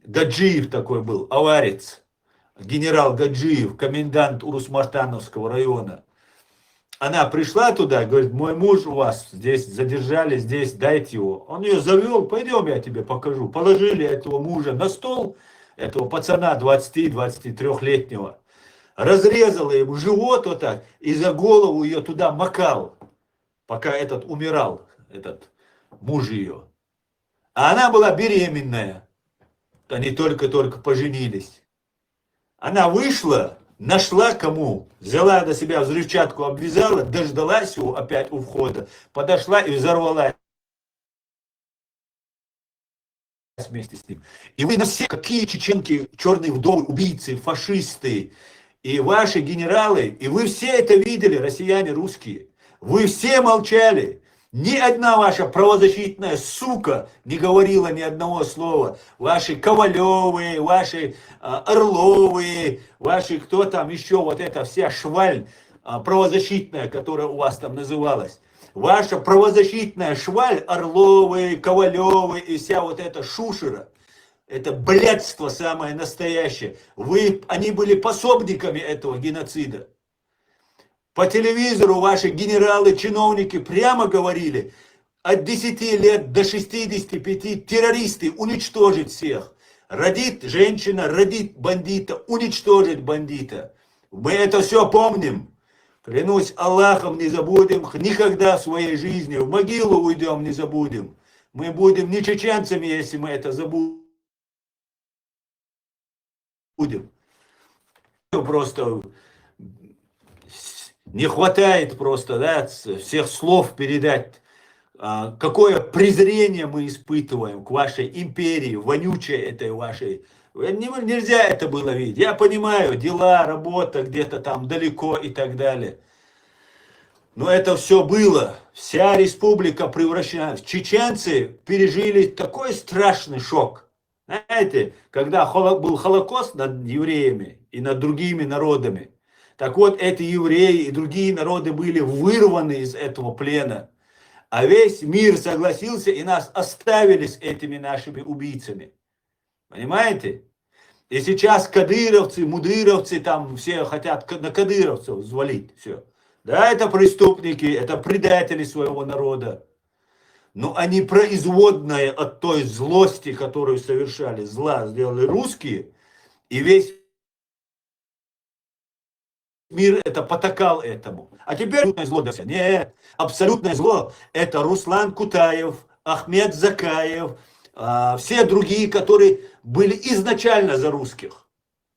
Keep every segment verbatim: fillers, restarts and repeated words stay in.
Гаджиев такой был, аварец, генерал Гаджиев, комендант Урус-Мартановского района. Она пришла туда, говорит: «Мой муж у вас здесь задержали, здесь, дайте его». Он ее завел: «Пойдем, я тебе покажу». Положили этого мужа на стол, этого пацана двадцати, двадцатитрёхлетнего. Разрезала ему живот вот так, и за голову ее туда макал, пока этот умирал, этот муж ее. А она была беременная. Они только-только поженились. Она вышла, нашла кому, взяла на себя взрывчатку, обвязала, дождалась его опять у входа, подошла и взорвалась вместе с ним. И вы на все, какие чеченки, черные вдовы, убийцы, фашисты, и ваши генералы, и вы все это видели, россияне, русские. Вы все молчали. Ни одна ваша правозащитная сука не говорила ни одного слова. Ваши Ковалевы, ваши а, Орловы, ваши, кто там еще, вот эта вся шваль а, правозащитная, которая у вас там называлась. Ваша правозащитная шваль, Орловы, Ковалевы и вся вот эта шушера. Это блядство самое настоящее. Вы, они были пособниками этого геноцида. По телевизору ваши генералы, чиновники прямо говорили: от десяти лет до шестидесяти пяти террористы, уничтожить всех. Родит женщина, родит бандита, уничтожить бандита. Мы это все помним. Клянусь Аллахом, не забудем никогда в своей жизни. В могилу уйдем, не забудем. Мы будем не чеченцами, если мы это забудем. Просто не хватает просто, да, всех слов передать, а, какое презрение мы испытываем к вашей империи, вонючей этой вашей. Нельзя это было видеть. Я понимаю, дела, работа где-то там далеко и так далее. Но это все было. Вся республика превращена. Чеченцы пережили такой страшный шок. Знаете, когда был Холокост над евреями и над другими народами, так вот, эти евреи и другие народы были вырваны из этого плена. А весь мир согласился, и нас оставили с этими нашими убийцами. Понимаете? И сейчас кадыровцы, мудыровцы, там все хотят на кадыровцев взвалить все. Да, это преступники, это предатели своего народа. Но они производные от той злости, которую совершали, зла сделали русские, и весь мир это потакал этому. А теперь абсолютное зло для всех. Нет, абсолютное зло — это Руслан Кутаев, Ахмед Закаев, а, все другие, которые были изначально за русских.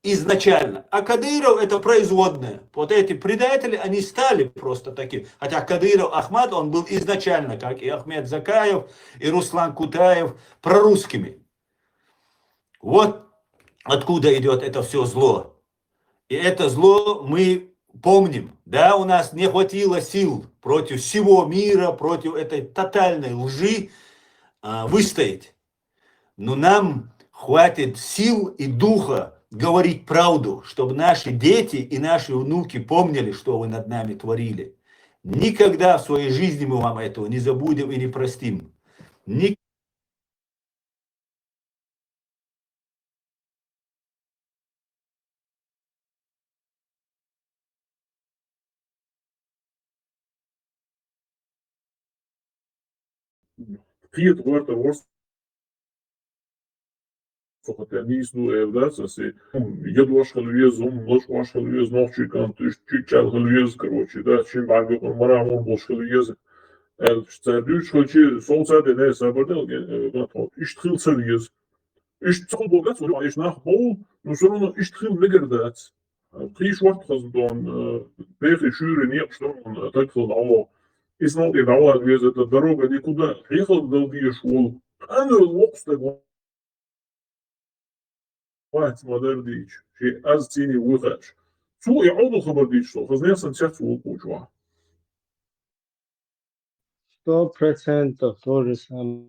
Изначально. А Кадыров — это производное. Вот эти предатели, они стали просто такие. Хотя Кадыров Ахмад, он был изначально, как и Ахмед Закаев, и Руслан Кутаев, прорусскими. Вот откуда идет это все зло. И это зло мы помним. Да, у нас не хватило сил против всего мира, против этой тотальной лжи а, выстоять. Но нам хватит сил и духа говорить правду, чтобы наши дети и наши внуки помнили, что вы над нами творили. Никогда в своей жизни мы вам этого не забудем и не простим. Никогда. Кхетар гӀертар ворс сохотя нийса ду эр дац, асе, хӀума ядош хила веза, хӀума лачкъош хила веза, нохчий кӀант, уьш чуьгчал хила веза, короче, да, шин бӀаргакъур мара хӀума болуш хила веза. Аьлча, цара дуьйцуш хилча, совца а дена, сабар де, э, э, иштта хила ца веза. Иштта ца хила боху дац, вай иштта нах бовла, но всё равно иштта хила мегар дац. Кхий шортта хаза дон, э, пехи шуьйра некъаш дон, э, таг хила дӀавоха. Иза мел тӀе дӀавала веза, это дорога никуда, хьехал дала дезаш волу. Къанвелла воккха стаг вац ма-дарра дийча, шен аз цӀийне вуй хаьаш. Цо и Ӏовдал хабар дийча, со хаза нехан цец ву кхуча ваха. Сто процентов то же самое.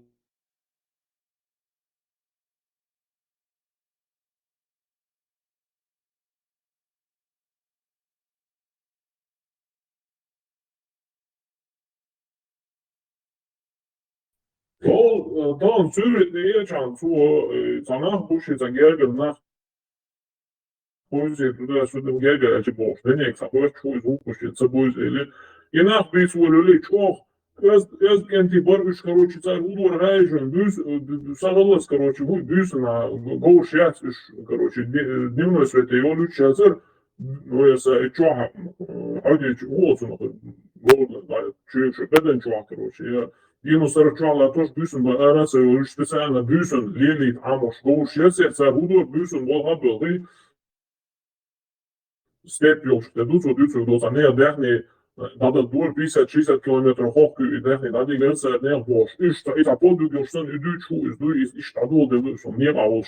Вол, э, тан цуьрвитне ечан цо, э, цхьа нах бу ши, цхьа гергара нах. Хузи туда-сюда гергара ачи бохуш. Денег ца хоьттуш, хузи вукхуш, ца буйзи или. И нах бийц волю ли чох. Эз, эз кенти бар уьш, короче, цар удор гайжун, бюс, э, бю-, бю-, сагъаллас, короче, ву бюсана, г-, говш яц уьш, короче, ди-, э, дневной свете йолуьйтуш яцар, ну, я са, э, чохьа, э, хьодич, уолцун, э, говна, да, чуьйш, бедан чохь, короче, я, дину сара чохь латош, бюсун ба ара ца йолуьйтуш, специально бюсун лелийт Ӏамош, говш яцар, цар удор бюсун, вол хаббалгъи, степ йолуш, те дуц, дуц, дуц, а не, дехни, дада дур пятьдесят-шестьдесят километров хохку, и дехни, дади герцер, не, бош. Иш, и та подвиг йолуш сан, и дуч, ху, из дуй, из, иш, та дул, де, сон, не, а уж.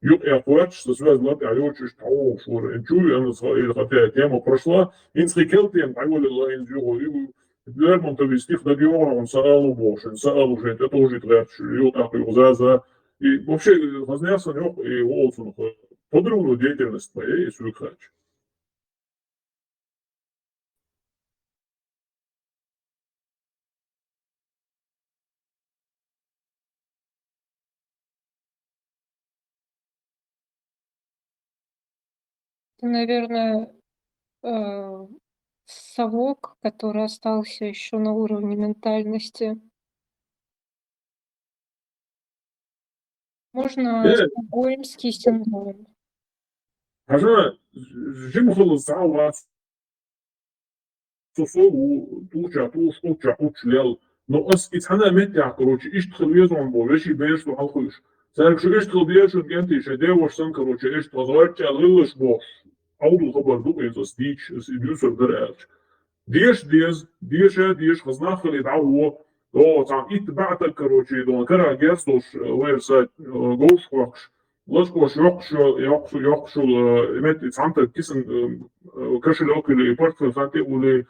Юк, я, куач, со связь, лап, я, йоч, иш, та, о, шур, ин чу, я, ну, сха-, или хотя тема прошла, ин схи кел тем, а, вали, ла, ин, юго, и, Лермонтовый стих, да, Георгий, он, са алу бош, ин, са алу, жен, это тоже, это, ю, так, ю, за, за. И вообще, э, хозяйство, ю, и, о, сон, хо-, подрывную деятельность твоей, и, суик, хач. Это, наверное, э, совок, который остался ещё на уровне ментальности. Можно Э. Стокгольмский синдром. Хьажа, жим хилла схьа вац. Со, со ву, тулча, тулш, тулча, тулч лел. Но ас и цхьана меттехь, короче, иштта хила веза ван бо, веши берш ду хьалхуьйш. Цаьрга шу иштта хила деза, шун кӀентий, шайн деваш сан, короче, иштта хаза варча леллаш бохуш. Ӏовдал хабар ду, иза ас дийча, ас и дуьйцур дара аьлча. Деша деза, деша, деша, хаза нах хилий дӀагӀо. О, цхьана итт баьтаг, короче, дон кара герз долуш, э, вайра са, э, говш хохкуш. Лачкъош йоккхуш, йоккхуш, йоккхуш, э, метти цхьана таг кисан, э, э, кошелёк или портфель хан тӀе ули,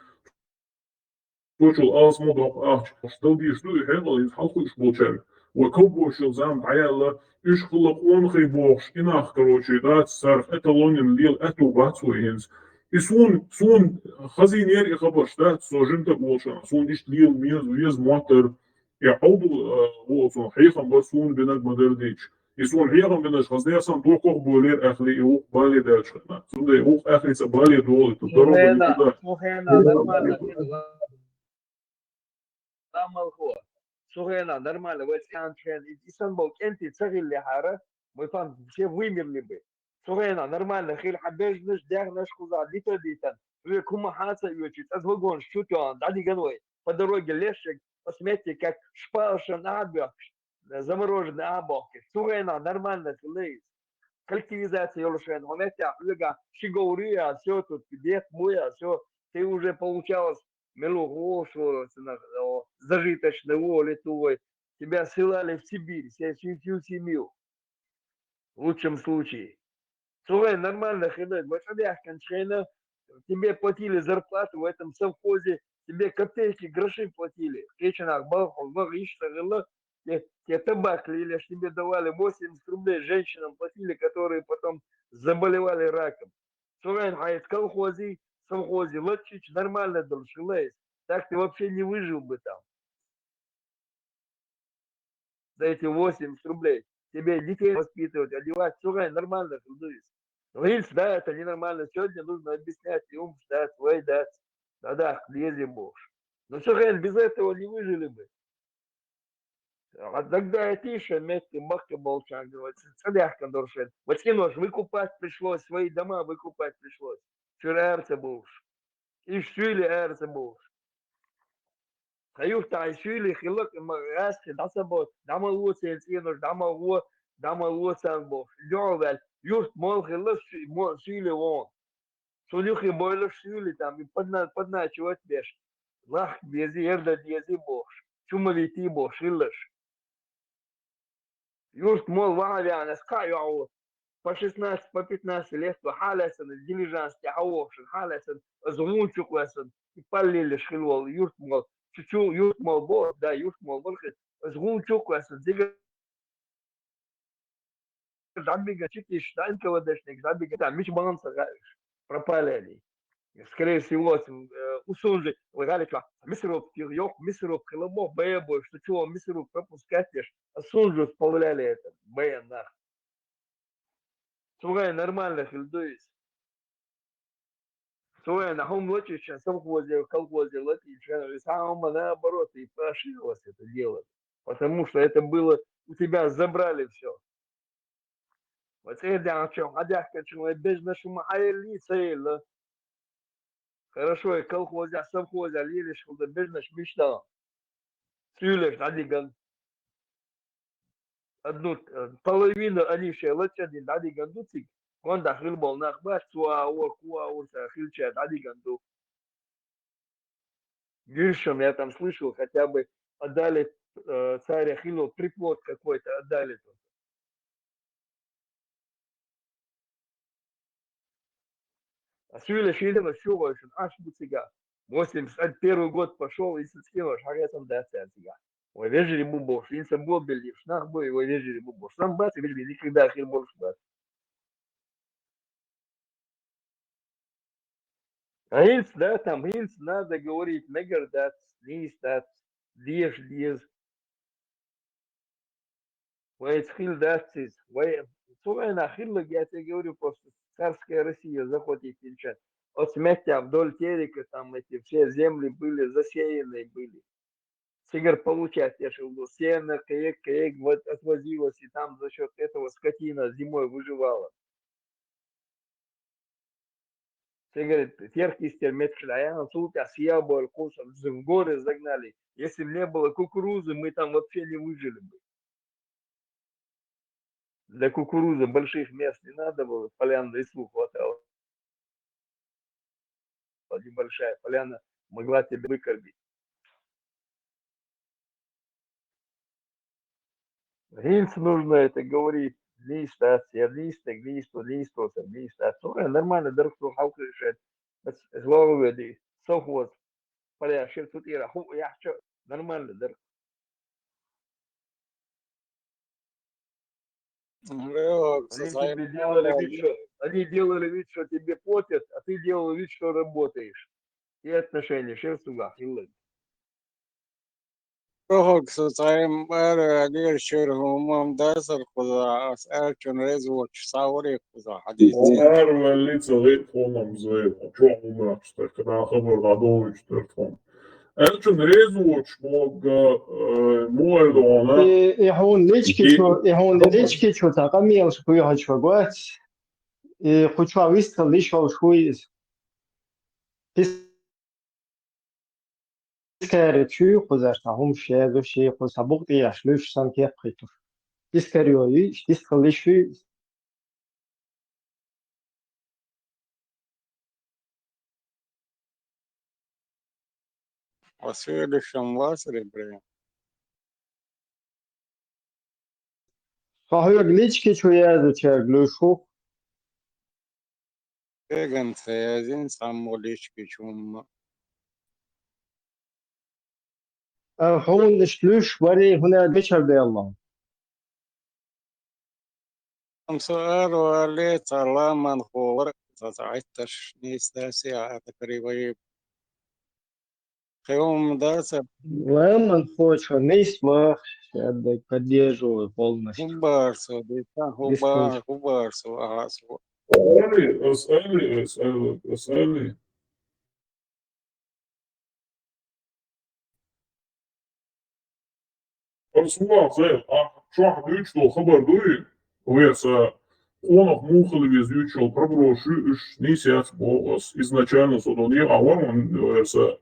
тучул алсмо доккху ахча. Дал дийш ду, и хьекъал, иза хьалхуьйш болчаьрга. Вай ковбойшил зама дӀаяьлла, уьш хилла къонахий бохуш, и нах, короче, дац, царах эталонин лела аьтту бац вай хӀинца. И суна, суна хазийнера и хабарш дац, со жимтаг волчарна, суна иштта лела меза, веза моттар, и Ӏовдал, э, ву оцун хьехам бар суна бинарг ма-дарра дийча. И суна хьехам бинарш хаза дерсан доккхах болер ахли и вукх бале даьлча хана. Цундела и вукх ахли ца бале долу, и ту дорога Хена, никуда. Цу хена нормально хила. Ламалхо. Цу хена нормально, вай цӀен чен, и, и сан бол кӀентий ца хиллехьара, мы там все вымерли бы. Цу хена нормально хила, хьан бежнаш, дехнаш кхуза, дита дитан. Ве кума хьаца оьчи, цӀаз вагонаш чу тоьхна, дӀадиган вай. По дороге лешшиг, посмотрите, как шпалша нахьа боьхкаш, замороженный а бохкаш. Цу хена нормально хила иза. Коллективизация йолуш хена, хьо меттехь хьоьга ши говри а, всё, тут бех буй а, всё, ты уже получалось, мелу гӀо, шо, цунах, о, зажиточный воли твой. Тебя ссылали в Сибирь, всю, всю, всю семью. В лучшем случае. Слухай, нормально хилла, вай цӀа даьхкинчу хенахь, тебе платили зарплату в этом совхозе, тебе копейки, гроши платили. Кхечанах балха, ваха, иштта хилла, те, те табак лелеш, тебе давали восемьдесят рублей, женщинам платили, которые потом заболевали раком. Слухай, хьайца колхозе, совхозе лаччича нормально долуш хилла иза. Так ты вообще не выжил бы там. За эти восемьдесят рублей. Тебе детей воспитывать, одевать, всё равно нормально хилла иза. Но видишь, да, это ненормально. Сегодня нужно объяснять и убеждать, вай дать. Да-да, лезем больше. Но всё равно без этого не выжили бы. А тогда это ещё метки, махка молча, говорит, цадяхка доршен. Вот кино ж выкупать пришлось, свои дома выкупать пришлось. Чур аьрца болуш. Иштта суьйле аьрца болуш. Ткъа юхтахь и суьйле хилла, ма, аьссе дӀа ца бо, дӀа ма ло церан цӀенош, дӀа ма гӀо, дӀа ма ло царна бохуш. ДоӀа ваьлла, юрт мол хилла, су-, мо-, суьйле вон. Цунна юххе бойла суьйле там, и подна-, подначивать беш. Лахка дези, ярда дези бохуш. Чу ма витий бохуш, хилалаш. Юрт мол ваха веана, ас кхаа йоӀ ву. По шестнадцать, по пятнадцать лет ву, хьалаьцна дилижанс тӀе хьавохуш, хьалаьцна, ас гӀуна чу кхоьссина, и паллелаш хила волу юрт мол. Чу, чу юрт мол бо, да, юрт мол бара хила. Ас гӀуна чу кхоьссина, зига дӀабига чу тиша, дӀа Н К В Д-шник дӀабига, да, мича бахана ца хаьа уьш. Пропали они. Скорее всего, э, усунжи, ой, галича, мисруп, ёх, мисруп, хилобо, бэбо, что чего, мисруп пропускать, ешь, усунжи, сполляли это, бэя, нах. Цугай нормально хилдуис. Цугай на хом лочишь, совхозе, колхозе лочишь, самое наоборот, и поширилось это дело. Потому что это было, у тебя забрали все. Вот это о чем, а дяхка чего, без нашего, а лица. Хорошо, и колхозя, совхозя, лилиш, куда без наш мечта. Сюлеш, дадиган. Одну, э, половину они ще лачани, дадиган дуцик. Вон да хилбол нах баш, цуа, уа, куа, урса, хилча, дадиган ду. Гиршем я там слышал, хотя бы отдали, э, царя хило, приплод какой-то отдали тут. А сюйле шиле ва сюгойшун, аш буцига. Восемьдесят первый год пошел, и сыскино, шагетом да цяцига. Ой, вежери бубош, инса бобели, шнах бой, ой, вежери бубош. Сам бац, вежери никогда хил больше бац. А инс, да, там инс надо говорить, мегар дац, нис дац, деш дез. Вай хил дацис, вай, цугайна хиллаг, я тебе говорю, просто царская Россия захватить нельзя. От Сметя вдоль Терека там эти все земли были, засеянные были. Сигар получать, я же говорю, сено, каек, каек, вот отвозилось, и там за счет этого скотина зимой выживала. Сигар теркистер метшляя, сутя сиябор кусом в горы загнали. Если бы не было кукурузы, мы там вообще не выжили бы. Для кукурузы больших мест не надо было, полян в лесу хватало. Небольшая поляна могла тебя выкормить. Гинц нужно это говорить, листаться, листать, листу, листу, листаться. Нормально, дорогу халкы решает. Главы веди, совхоз, поля, шир тут ира, ху, я хочу, нормально, дорогу. Они тебе делали вид, что, они делали вид, что тебе платят, а ты делал вид, что работаешь. И отношения, шер суга, хиллаг. Рохок со цаим эр, гэр шер хумам дасар куза, ас эр чун рез воч, саури куза, хадис. Эр вали цаим хумам зэ, чо хумам, что, когда хабар гадович, что, хум. Элчун рез воч мог, э, муэр дона. И, и хун лички чо, и хун лички чо, та камиел шкуй хачва гвац. И кучва вистал лишал шуиз. Пис-, пискари чу кузаш та хум шезу ши куз сабук тияш луш сан кеп хитуш. Пискари ой, пискал лиши. Василий Шамвасарь, блин. Сахуя глички чуя за чаглушу. Эган цезин самолички чумма. А хун ишлуш вари хуна бичар деллам. Ам суар вали цаламан ховар, цацайташ нистаси ата кривои. Хеум даса. Ламан хочо нисмах, я поддерживаю полностью. Хубарсу, диса, хубар, хубарсу, агасу. Али, ас али, ас али, ас али. Расулла, зэ, а, шуах дүүч дол хабар дуй, уяса, къонах муухал вез дүүч дол проброшу, уш нисяц боос, изначально содон, е авар он, уяса,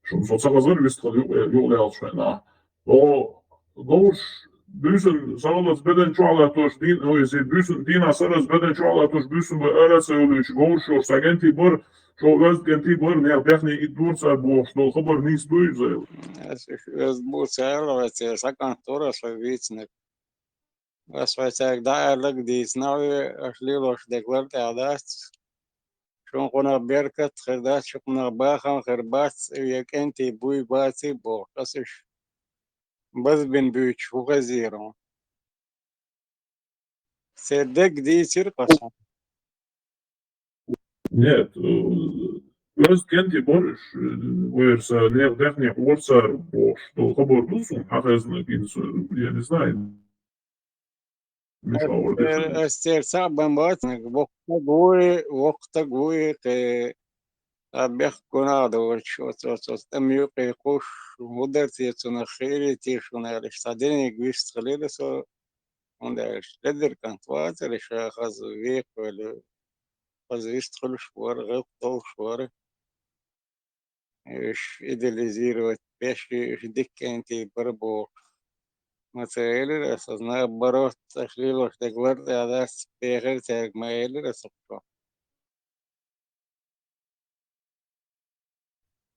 шум соца газар вист хал юг, юг лялчвена. О, гош, бюсен, саралас беден чуала тош дин, уяса, бюсен, дина сарас беден чуала тош бюсен ба араса улич, гош, шо сагенти бар, шо вест генти бар, не бяхни и дурца бош, дол хабар нис дуй зэ. Аз, аз бу цаалаваце сакан тораса вицнек. Аз вацак да алаг диснави, аз лилош деклар тядац. Шун куна беркат хырдац, шун куна бахан хырбац, якенти буй баци бо. Касыш базбин буч хухазирон. Седек дисир каса. Нет, э, Просто кӀентий бара уьш, э, вайра са нехан даьхни хьора цара бохуш, долу хабар ду суна хьан хезнарг, я не знаю. Миша, э, ас церан цхьаъ бан бац, воккха стаг вуй, воккха стаг вуй, кхе, а бехк гуна а доцуш, оцу, оцу, оцу тӀам юкъе кхуш, хӀун дара те цунах, хиира те шуна аьлла, иштта цхьа диниг вистхилира со, хӀунда аьлча ледара кӀант вацара, ша хаза векхавелла, хаза вистхуьлуш вара, гӀиллакх долуш вара. Уьш идеализировать беш, уьш дика кӀентий бара бохуш. Ма ца элира аса, наоборот, аш лелош дерг лардӀа дац, бехира цаьрга, ма элира аса кхо.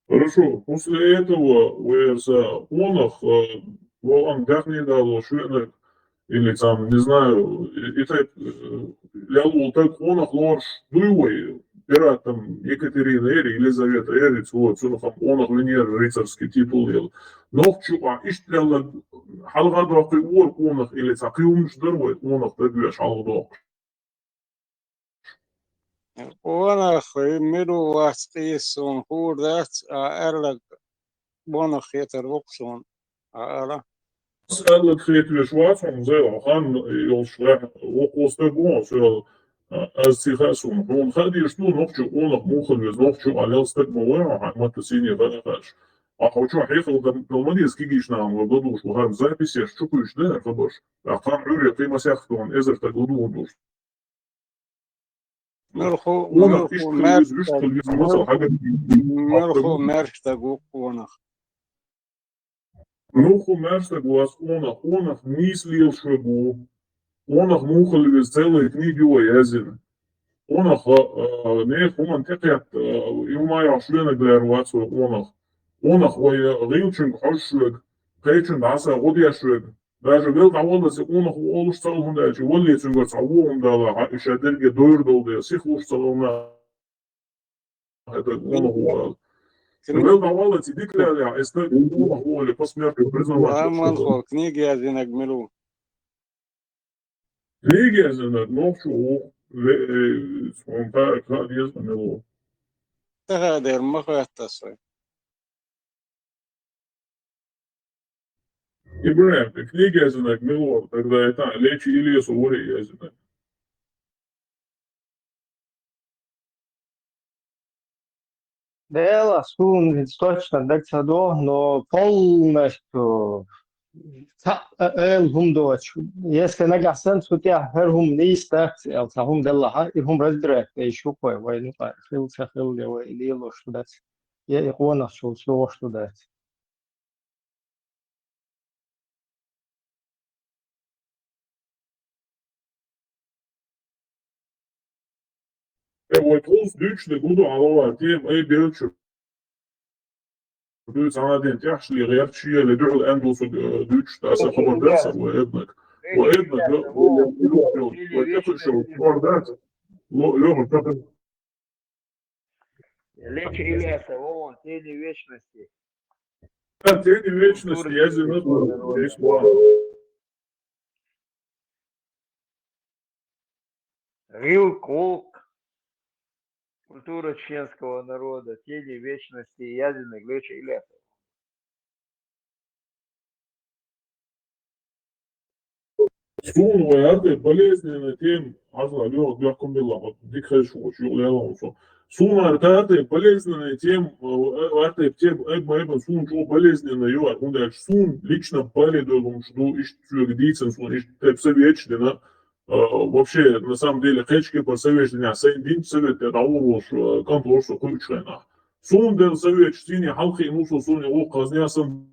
Хорошо, после этого вайра са къонах, э, вахана даьхни далош веанарг, или там, не знаю, и, и так, э, лелла волу стаг къонах лоруш дуй вай, пиратам Екатерина эри, Елизавета эри, цо, цунах къонах винера рыцарский титул ел. Нохчо а иштта лелла хьалха доккхий вора къонах, или цхьа кхин хӀуманаш дара вай къонах дагвеш хьалха доккхуш. Къонах мила ву вац къийса суна хуур дац, а аьлларг къонах хетар ву-кх суна, а ала. Ас аьлларг хетавеш вац хьуна, Зайла, хан йолуш лаьхьа воккха стаг ву хьо, со, а, аз ца хаьа суна. Хьуна хаа дезаш ду, нохчо къонах муха хила веза, нохчо а лелла стаг ма вай хьо, хьан матта сийне хаа хууш. Ахьа хьо чохь хьехал дан, дан ма деза кигийчу нахана вай ладугӀуш бахьана записеш чу кхуьйсуш дара хабарш. Ткъа кхана Ӏуьйре кхин масех тонна эзар стаг ладугӀур ду. Муьлхха, муьлхха маьрша стаг, муьлхха маьрша стаг ву къонах. Муьлхха маьрша стаг ву ас къонах, къонах нийса лелаш верг ву. Къонах муха хила веза, целая книга ю вай яздина. Къонах, а, нехан хӀуманна тӀекхетта, а, и хӀума йохьуш венаг лер вац вай къонах. Къонах вай гӀийлачуьнга хьожуш верг, кхечунна дӀаса гӀо деш верг. Даже вел дӀаваллалц и къонах ву олуш ца олу, хӀунда аьлча валле цуьнгара цхьа вон хӀума далахь, и ша дерриге дойр долу дела, сиха луш ца олу нах, это къонах ву ала. Вел дӀаваллалц и дика лелехь, и стаг къонах ву олий, посмертно признавать. Амма хо, книга яздинарг мила ву? Книга яздинарг нохчо ву, ве-, э, цхьа хаа деза мила ву. Тахадер ма хатта со. Ибрахим, и книга яздинарг мила вара, тогда это Лечи Илеса вара яздинарг. Дела, суна иза точно даг ца до, но полностью ца, э, эл хӀума доцуш. Если нагахь санна цу тӀехь хӀара хӀума нийса дац аьлла, цхьа хӀума деллахьа, и хӀума разбирать деш ю-кх вай, вай, ну, хила ца хилла, вай лелош ду дац. Я и къонахчул лоруш ду дац. Э, вай тхуна дуьйцуш дерг хӀун ду, Ӏалавар, тема, ай, белча. Дуьйцу Ӏанаден тӀехьашли гӀерташ ели дуьхьал аьнна ду со, э, дуьйцуш, аса хабар дац, вай эбнаг. Вай эбнаг, вай эбнаг, вай эбнаг, вай эбнаг, вай эбнаг, Лечи Илеса, вон, Тени вечности. Да, Тени вечности, я же не знаю, здесь вон. Гил Кулк. Культура чеченского народа, Тени вечности, я же не Лечи Илеса. Суна вай арте болезненная тема, хьажал, лоьху, лоьхкун билла, вот, дика хезаш ву, юкъа лело ву со. Суна арте болезненная тема, э, арте тема, эб-, эб-, суна чӀогӀа болезненная ю, хӀунда аьлча суна лично бале долуш ду, иштта соьга дийцина суна, иштта тайпа советаш дина, э, вообще, на самом деле, кхечу кепара советаш дина, сайн динчу совет тӀе дӀагӀур волуш, э, кӀант волуш со кхуьучу хенахь. Суна делла советаш, цуьнан хьалхиъна ву со, суна гӀуллакх хазна сан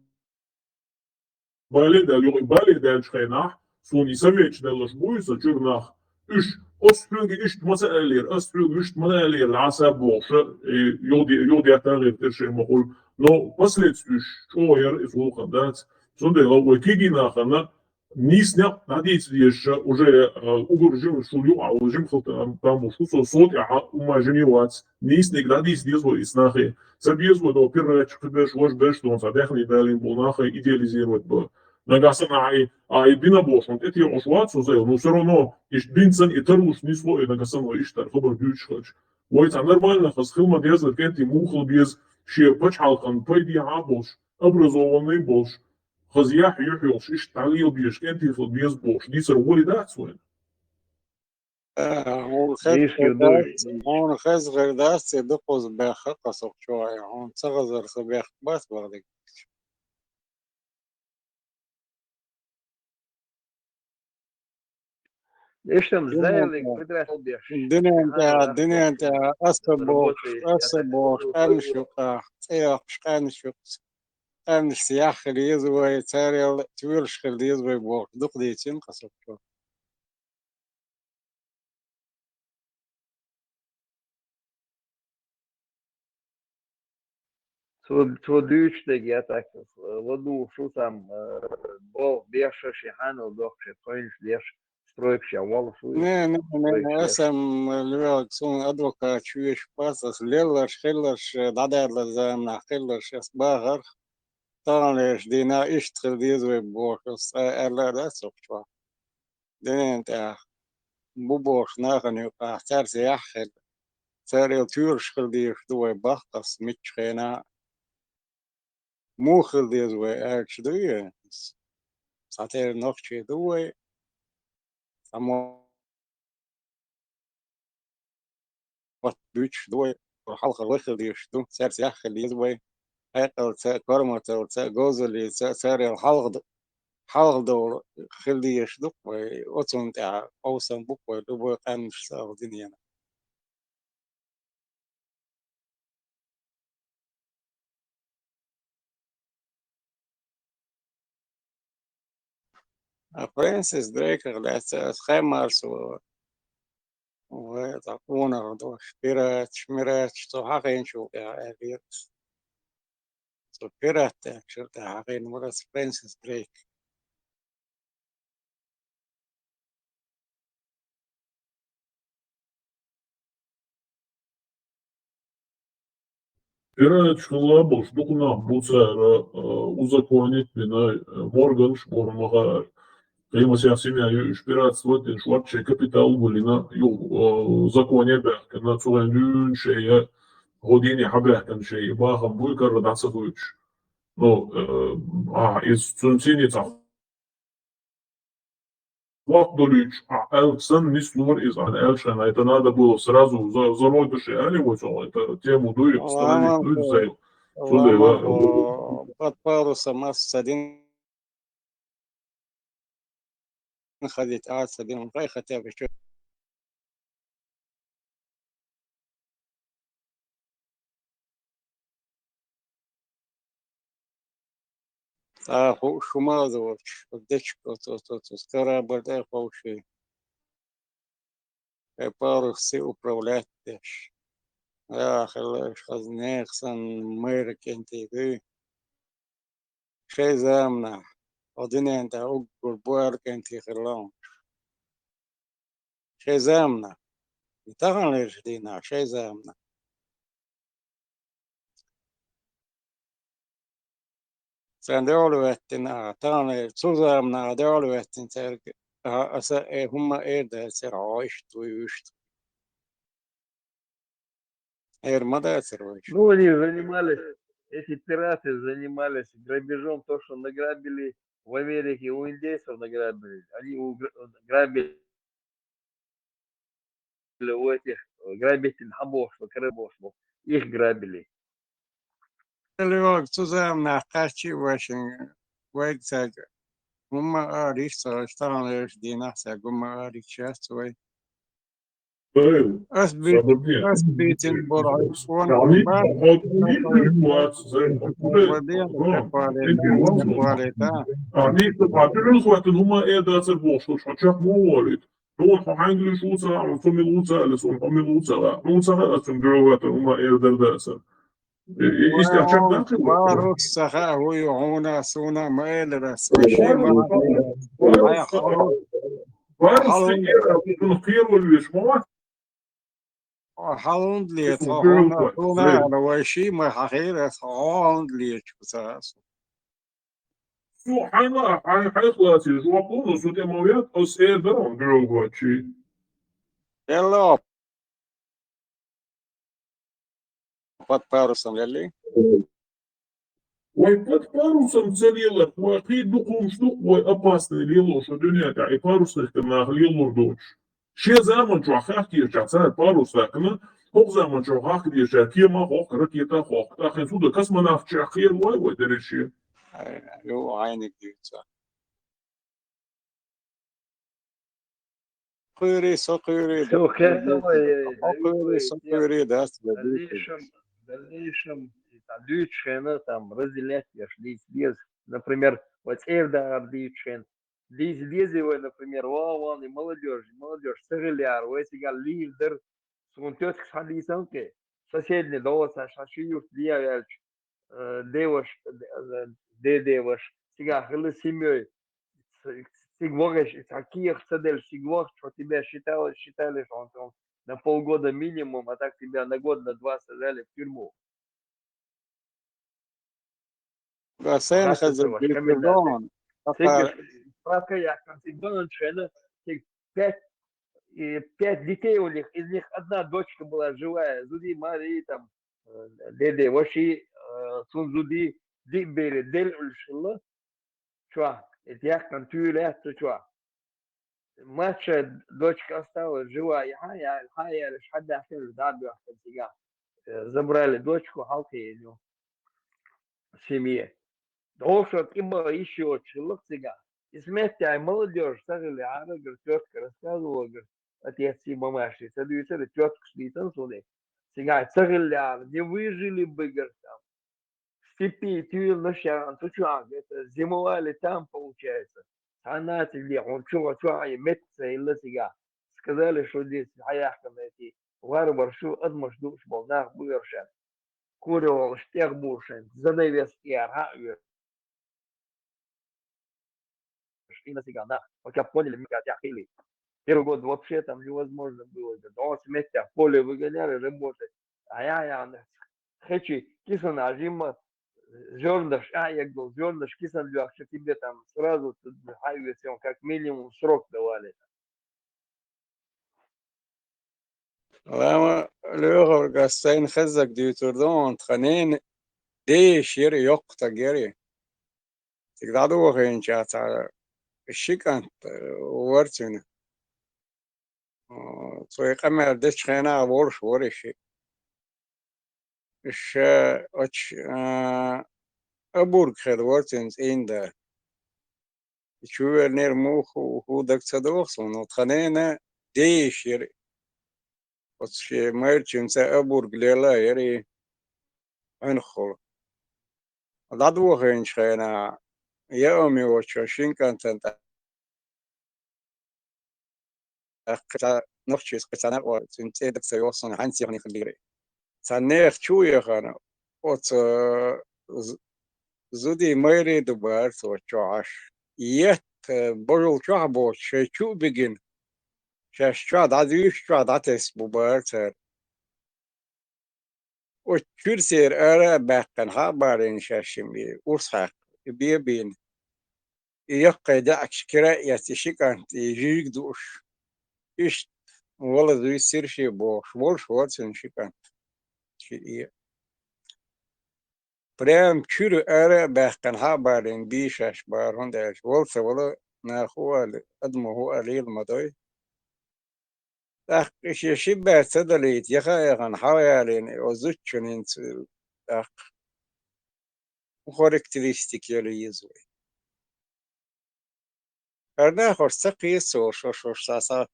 бале даьлла, юкъа бале даьллачу хенахь, суна и советаш деллаш буй сан чуьра нах. Уьш, ас хьоьга иштта ма ца аьллера, ас хьоьга вуьшта ма аьллера, лаьса бохуша, и юхаде-, юхадетта гӀертара шайн ма хуьлу. Но последствиеш чӀогӀа яра иза гӀуллакхан дац. Цундела вай кегий нахана нийса некъ дӀадийца дезаша, уже, а, угар жима шул юкъа, а, жима хила там, там бу шу со, со тӀехьа, ума жима вац. Нийса некъ дӀадийца деза вай иза нахе. Ца беза вай до пирача кхиберш, вож берш дон, ца даьхни далийна болу нахе идеализировать бан. Нагахь санна а и, а и бина бохуш, хьуна тӀетекъуш вац со зайла, но всё равно, иштта бина санна и тарлуш нисло, и нагахь санна вай иштта хабар дуьйцуш хилча. Вай цхьа нормально хаза хила ма дезара, кӀентий муха хила беза, шен пачхьалкхан пайде хьа а болуш, образованный а болуш, хаза яхь юьхь йолуш, иштта дӀалела безаш, кӀентий хила беза бохуш, дийцар вале дац вайна? Э, хьуна хеза Дийшкий хир ду дац, вай. Хьуна хеза хир дац, и дукхаза баьхна кхасокху чохь, хьуна ца хазар сан бехк бац бахдиг. Иштта-м Дуьнен зайлиг тӀехь, придрашло беш. Дуьнен тӀехь, дуьнен тӀехь аса бохуш, аса бохуш, къаьмнаш юкъахь, цӀе йоккхуш къаьмнаш юкъахь, къаьмнашца яхь хила еза вай, царел тоьлуш хила деза вай бохуш, дукха дийцина кхасокху чохь. Цо, цо дуьйцуш дерг я так, ладугӀуш ву цхьамма, э, болх беш, шен хьанал доккхуш, тхойнаш деш, стройкаш я воллуш ву. Не, не, не, не, аса-м лоьгӀа, суна адвокат везаш бац, аса лелларш, хилларш, дӀадаьллачу заманахь хилларш аса бахарх, таханлерчу дийнахь иштта хила деза вай бохуш, аса аьлла а дац цу чохь. Дуьнен тӀехь бу бохуш нахана юкъахь, цаьрца яхь хила, царел тоьлуш хила дезаш ду вай баккхалц миччу хенахь а. Муха хила деза вай аьлча ду и? Цхьатерра нохчий ду вай, цхьа мо- мотт буьйцуш ду вай, хьалхара вай хила дезаш ду, цаьрца яхь хила еза вай. Хьекъалца а, корматалца а, говзаллица а, царел хьалха д-, хьалха довла хила дезаш ду-кх вай, оцунна тӀехь къовсам бу-кх вай любой къаьмнашца а дуьненахь. А Фрэнсис Дрейках лаьцна аса хаймарса вай, цхьа къонах долуш, пираташ, мираташ, цо хьахийначул тӀаьхьа аьллера аса. Цо пират аьллачул тӀаьхьа хьахийна вара аса Фрэнсис Дрейк. Пираташ хилла болуш дукха нах бу цара, э, узаконить бина, э, морганаш боху ма хаара. Кхин масех семья ю уьш пиратство дина, шорта шайн капитал а гулйина, юха, э, законе а баьхкина, цу хенахь дуьйна шайн, хӀокху дийне хьабаьхкина шайн, и бахам буй карара дӀа ца хуьйцуш. Ну, э, а, иза цунна цӀийне цхьа хӀотта долуьйтуш, а, аьлла санна нислора иза, аьлла шайна, это надо было сразу за-, зародыши аьлла вай цунах, это тему дуй, страница дуй, зай. Цундела, под парусом ас ца дина ходить, а ца дина, хай хотя бы чё. ТӀаккха хууш хӀума а доцуш, дечка оцу, оцу, оцу, оцу корабль тӀе а ховший. Кхин парусца управлять деш. Ахилла уьш хаза нехан санна майра кӀентий дуй. Шайн заманахь, хӀокху дуьнен тӀехь уггар бу аьлла кӀентий хилла хьуна. Шайн заманахь. И таханлерчу дийнахь, шайн заманахь. Царна дуьхьал веттина, а, таханлерчу, цу заманахь дуьхьал веттина цаьрга, а, аса, э, хӀумма а эр дацара, хьо иштта вуй, вуьшта. Эр ма дацара вайша. Ну, они занимались, эти пираты занимались грабежом, то, что награбили в Америке, у индейцев награбили. Они у гра-, грабили у этих, э, грабителей, хьан бохуш, кара бохуш, их грабили. Леонид, цу заманахь кхаччий вайшин, вайга цаьрга хӀумма а ара йиш ца хилча, таханлерчу дийнахь цаьрга хӀумма а ара йиш яц вай. Ас би-, ас бийцина болу хьайн кхонах бац, вале, вале, да. Хьо чекх ма волуьйту. Хьуна хьо хьаьнгара ву ца хаьа, хьуна цо мила ву ца хаьа, суна хьо мила ву ца хаьа, хьуна ца хаьа, ас цунна дуьхьал ваьлла хӀума эр дара дацара. И, и, истя чекх дац вай? Парус ца хаьа, хӀун ю хьуна, суна ма элира, сан ши ма хьан. Парус ца эр, цунах кхеравала веш ма вац. Хьалунда ле, тхо хьуна, суна аьлла, вай ши ма хьан хир, ас хьалунда лечу ца ас. Цо хьайна, хьайн хьайх лаций жоп ло, но цу тӀе ма вет, ас эр дара хьуна дуьхьал гочий. Элло. под парусом лелий? Вай под парусом ца лелар, вай кхы дукха хӀумнаш ду-кх вай опасный лелош шо дуьнен тӀа, и парусных нах лелор доцуш. Шен заман чохь хахкийча цара парус хӀоттийна, хӀокху заман чохь хахкийча кема хӀоттийна, ракета хӀоттийна, тӀаккха хӀинца хӀун ду, космонавтех кхера вай, вай дерриш? Ай, ю, хьайниг дуьйцу. Кхуьйрий, со кхуьйрий, со кхуьйрий, со кхуьйрий, дац, дальнейшем, дальнейшем, и там дуьйцучу хенахь, там, разделять еш дийца деза. Например, вай цӀера дахар дуьйцучу хенахь, дийца дезий вай, например, ван, ван, и молодёжь, молодёжь ца хиллехьара, вай цигахь лийр дара, суна тетка схьадийцина кхин, соседний дӀо ца, ша ши юрт дӀа а ваьлча, э, деваш-, э, де-, деваш, цигахь хилла семьей, ц-, цига вахаш, цхьа кехат ца делла, цига вахча, тебя считали, считали, что он там на полгода минимум, а так тебя на год, на два сажали в тюрьму. Да, сайна хезар, справка яьккхина, цига ваханчу хенахь, цига пять, и пять детей у них, из них одна дочка была живая, зудий, марий, там, э, деде, ваший, э, цунна зудий, диъ бер, делла Ӏуьллуш хилла чохь, и яьккхина туьйра яц цу чохь. Младшая дочка осталась жива, и хьан я-, хьан яьлла, хьан даьхкина, дӀа а боьхкина цигахь. Э, забрали дочку, хьалкхиъна ю семье. ДӀо шо тӀе бан йиш йоцуш хилла-кх цигахь. И сметта молодёжь ца хиллехьара, говорит, тетка рассказывала, говорит, отец и мамаши ца дуьйцура, теткаш дийцина суна. Цигахь ца хиллехьара, не выжили бы, говорит, там. Степи туьйланаш яьхна цу чохь, говорит, зимовали там, получается. Цхьана а ца ле, хьуна чу, чохь а метта ца хилла цигахь. Сказали, что здесь хьаяьккхина эти варвары, шу адамаш дууш болу нах бу шаьш. Кури волуш тӀехбуьйлуш, занавес тӀера хьан а оьшу. Шина цигахь нах, хотя бы поняли, мика тӀехь хили. Первый год вообще там невозможно было. ДӀо сметта, в поле выгоняли работать. А я, я, хечи, кисан а жимма, зёрнаш а эггал, зёрнаш кисан лоьхча, тебе там сразу хайвесен, как минимум срок давали. Лама лоьхург ас сайна хеззарг дуьйцур ду, тхан ненан ден йиша яра, йоккха стаг яра. Цига дӀадохийначохь цхьа ши кӀант, э, вара цуьнан. Э, цо и къамел дечу хенахь волуш вара и шиъ. Ша оцу, а, Абург хилла вара цуьнан цӀийнан да. И чу веллера муха хӀу-, хӀу дага ца догӀу суна, тхан ненан ден йиша яра. Оцу шен майрачуьнца Абург лелла яра и Ӏуьнхахула. ДӀадохийначу хенахь, яа ма йоцуш шина кӀантана тӀе тӀаккха кхин цхьа нохчий, кхин цхьа накъо, цуьнан цӀе дага ца йогӀу суна, хьаьнца яханиг хилира. Цхьана нехан чу а яхана, оцу з-, зудий майрий ду бара цо чохь Ӏаш. Етта божал чохь а боцуш, шайн чу а бигина, шаьш чохь дӀадуьйшуш, чохь дӀатесна бу бара цара. Оцу чуьра церан ара а баьккхина, хьа а балийна шаьш шимма и урс хьаькхна, и бен а бийна. И яккхий даьӀахкаш кира а эцна, и ши кӀант, и жижиг дууш. Иштта вала дуьйцура шен бохуш, волуш вара цуьнан ши кӀант. Ши э. Прям чуьра ара а баьккхина, хьа а балийна, бий шаьш бара, хӀунда аьлча вала ца вала, наха хӀу ала, адамо хӀу ала лела ма дой. ТӀаккха и шен ши бер ца далийта, яха а яхана, хьа а ялийна, и оцу зудчунна хӀинца, тӀаккха характеристика яла еза вай. ХӀара нахош ца кхета цо шо-, шош схьа-схьа.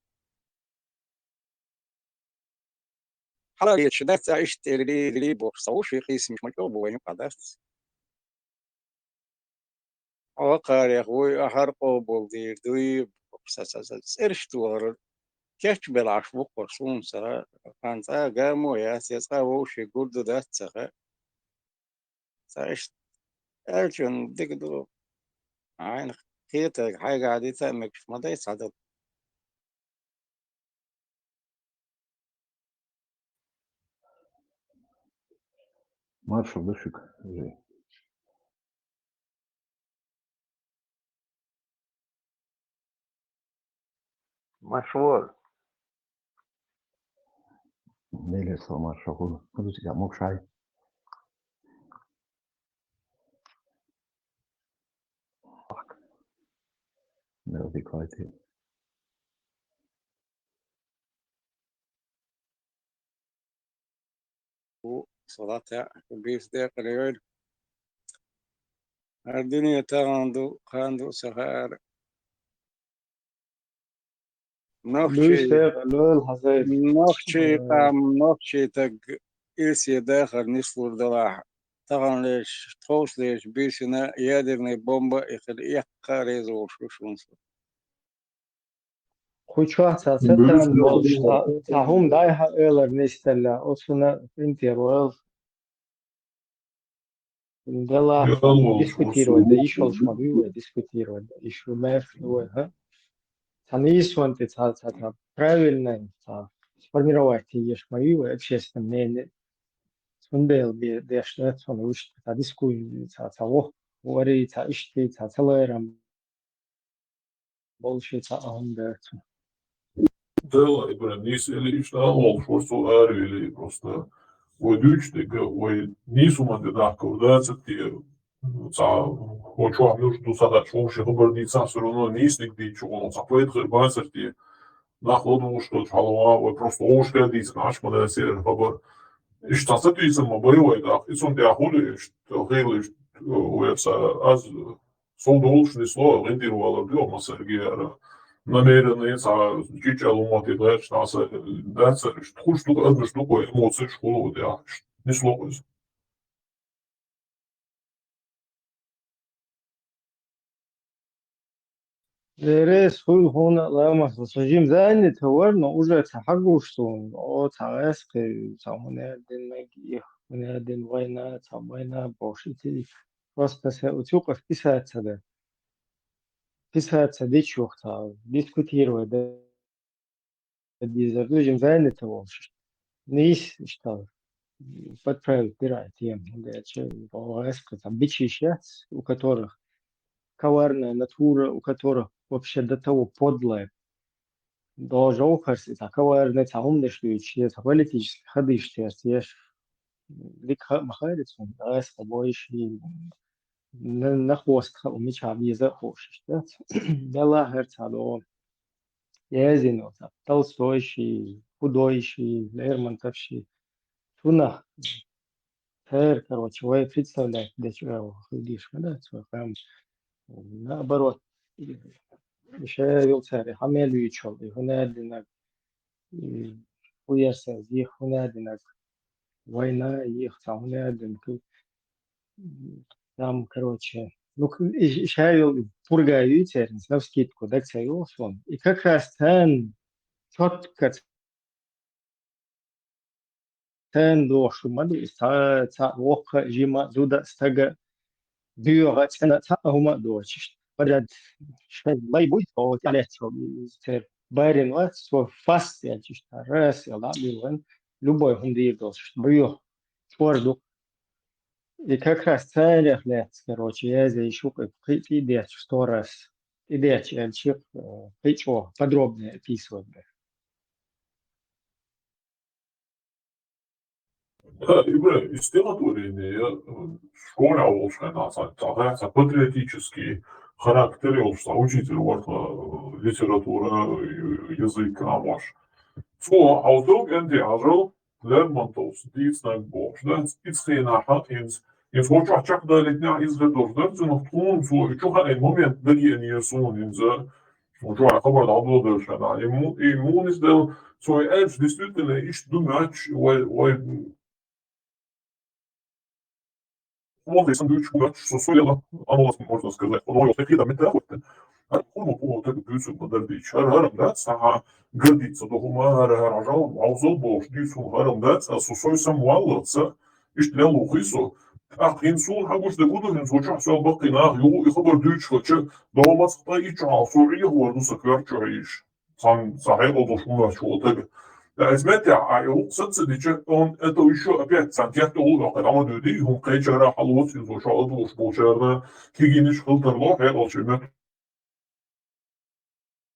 Хьала леташ дац, а иштта тӀе лий, лий бохуш, ца ву ши къийсамаш ма чӀогӀа бу вайн юкъахь дац. Хьо кхарех вуй, ахьар къобалдийр дуй, ца, ца, ца, цӀераш тохар, кечбелла Ӏаш ву-кх хӀара суна ца, кхана цкъа а гамо яц, я цкъа а вовшийн гур ду дац ца хаьа. Ца иштта аьллачунна дика ду, хьайна кхетарг хьайгахь дита а мегаш ма дай цхьадолу. Маршалла ду шуьга, вежарий. Маршалла. Делера салам, маршалла хуьлда. ХӀун ду цигахь, могуш хьай? That'll be quieter. Салата бис декъала йойла. Гьар дуьне тахана ду, кхана ду, ца хаьара. Нохчий, Буьйса декъала йойла, хьазай. Нохчий къам, нохчий таг ирсе дахар нислур далахь, таханлерчу, тховсалерчу буьйсина ядерный бомба а хила, эккха а реза волуш ву шуна со. Кху чохь цхьа сатана долуш цхьа, цхьа хӀума дӀай-хьа элар нисделла, оцунна къинтӀера войла. Делахь дискутировать дан йиш йолуш ма буй вай, дискутировать дан йиш ю, маьрша ду вай, хӀа? Цхьа нийсонан тӀе цхьа, цхьа, цхьа правильный, цхьа сформировать дан йиш ма юй вай общественное мнение. Цундела бе-, деш дац хьуна вуьшта цхьа дискуссия, цхьа, цхьа вох-, вари, цхьа иштта, цхьа ца лайрам. Болуш цхьа а хӀума дац. Дела, и прям нийса или иштта а волуш, вара цо аравели просто. Вай дуьйцуш дерг, вай нийсонан тӀе дахкар дацар те, цхьа, вай чохь муьлш ду ца хаьа, вовшийн хабар дийцахь, всё равно нийса дерг дийцуш, вай цхьа пайда хир бацар те. Нах ладугӀуш долчу хьалха, вай просто вовшашка дийцина Ӏаш ма дацара хабар. Иштта цхьа сатийсам ма бай вай тӀаккха, и цунна тӀехь хуьлу иштта, хила иштта, вай ца, аз Сов долуш нисло, гӀиндир валар ду, ма саргияра. Намеренный цхьа чиччал хӀума тӀе гӀерташ, цхьа са дацар, иштта хуш ду, адамаш ду, кхо эмоцеш хуьлу, вот, я, иштта нисло иза. Деррес хуьлу хьуна ламаз, со жима занят вара, но уже ца хьагуш суна, о, цхьа гӀаьскхи, цхьа хӀуна аьлла диннаг, их хӀуна аьлла дин вайна, цхьа вайна бохуш, и цига просто се у цу къа писать ца дан. Писать ца дичух цхьа дискутировать дан дезар ду, жима занят волуш. Нийса иштта подправить дира ай тема, хӀунда аьлча боху гӀаьскхи цхьа бичийш яц, у которых коварная натура, у которых вообще до того подлая. Должен хӀорш и цхьа коварный цхьа хӀуманаш дуьйцуш, я цхьа политический хадийш терца еш. Дика хаа ма хаьара цунна, гӀаьскхи бойший, на-, нахоста хаа, мичахь беза а хууш иштта дац. Делахь хӀара цхьа догӀу. Язйина оцу Толстойший, Худойший, Лермонтовший. Цунах цара, короче, вай представлять дечу агӀо хила дийш ма дац вай къам. Наоборот, ша йолу цара хьан мел вуьйчул, и хӀун аьлла динарг, и хӀун яра сан зих, хӀун аьлла динарг, вайна йих цхьа хӀун аьлла динарг. Там, короче, ну, к-, и ш-, ша йолу пурга юй церан, навскидку даг ца йолу суна. И как раз царна чётко царна дохуш ма ду, и цхьа, цхьа воккха, жима, зуда, стага, доьгӀа, цӀена, цхьа а хӀума а доцуш. Бажад шайн лай буй, о, тӀаьллаьцчо, церан барин вац, цо фас аьлча, иштта, раз, аьлла, дӀа а биллина, любой хӀума дийр долуш, бӀоьху, чор ду. И как раз царех лаьцна, короче, язъян шу кхин а тӀе а детташ, сто раз. ТӀе детташ аьлча, э, кхин а чӀогӀа подробнее описывать бара. Да, Ибрахим, и стихотворение, я, э, школе а волуш хьайна, ца, ца, ца патриотический характер йолуш, ца учитель варх, э, литература, э, язык, а, ваш. Цо, а вот вдруг энди ажал, Лермонтовс дийцинарг бохуш, да? Иза хенахь хьан хӀинца, иза хӀокху чохь чекхдалийтинехь, иза хир долуш дара цунах, тхуна цо и чу хаийна момент дагеанера суна хӀинца. Хьо чохь хабар дӀадоладелча хенахь. И му-, и муха иза дела, цо и аьлча, действительно, иштта ду моьттуш, вай, вай, хӀун сан дуьйцуш хӀун моьттуш, со, со яла, а, можно сказать, хӀун йолу хи-, хи-, да, меттахӀоттина. ХӀара хӀума, хӀума таг дуьйцург ма дара дийцча. ХӀара, хӀара, да, сан хьан гардица ду хӀума, хӀара, хӀара, хьажал, вовзал бохуш дуьйцу хӀума, хӀара, да, ца, со, сой сам валлалца, иштта леллухий со. ТӀаккха хӀинца суна хьан гуш дерг хӀун ду, хӀинца вочохь сол баккхий нах юху, и хабар дуьйцуш хилча, догӀмаца кхайиччохь, со Ӏехавар ду сан коьрта чу хьийзаш. Цхьана, цхьа хьекъал долуш хӀума вац чу волу таг. Ткъа иза меттехь, а, и гӀуллакх саца дича, он, это ещё опять цхьана кехталур ваьккхина, Ӏама дуьйди, хӀума кхечара хьалоцу, иза шо а долуш болчарна, кигинаш хила тарло, хьекъалчу метта.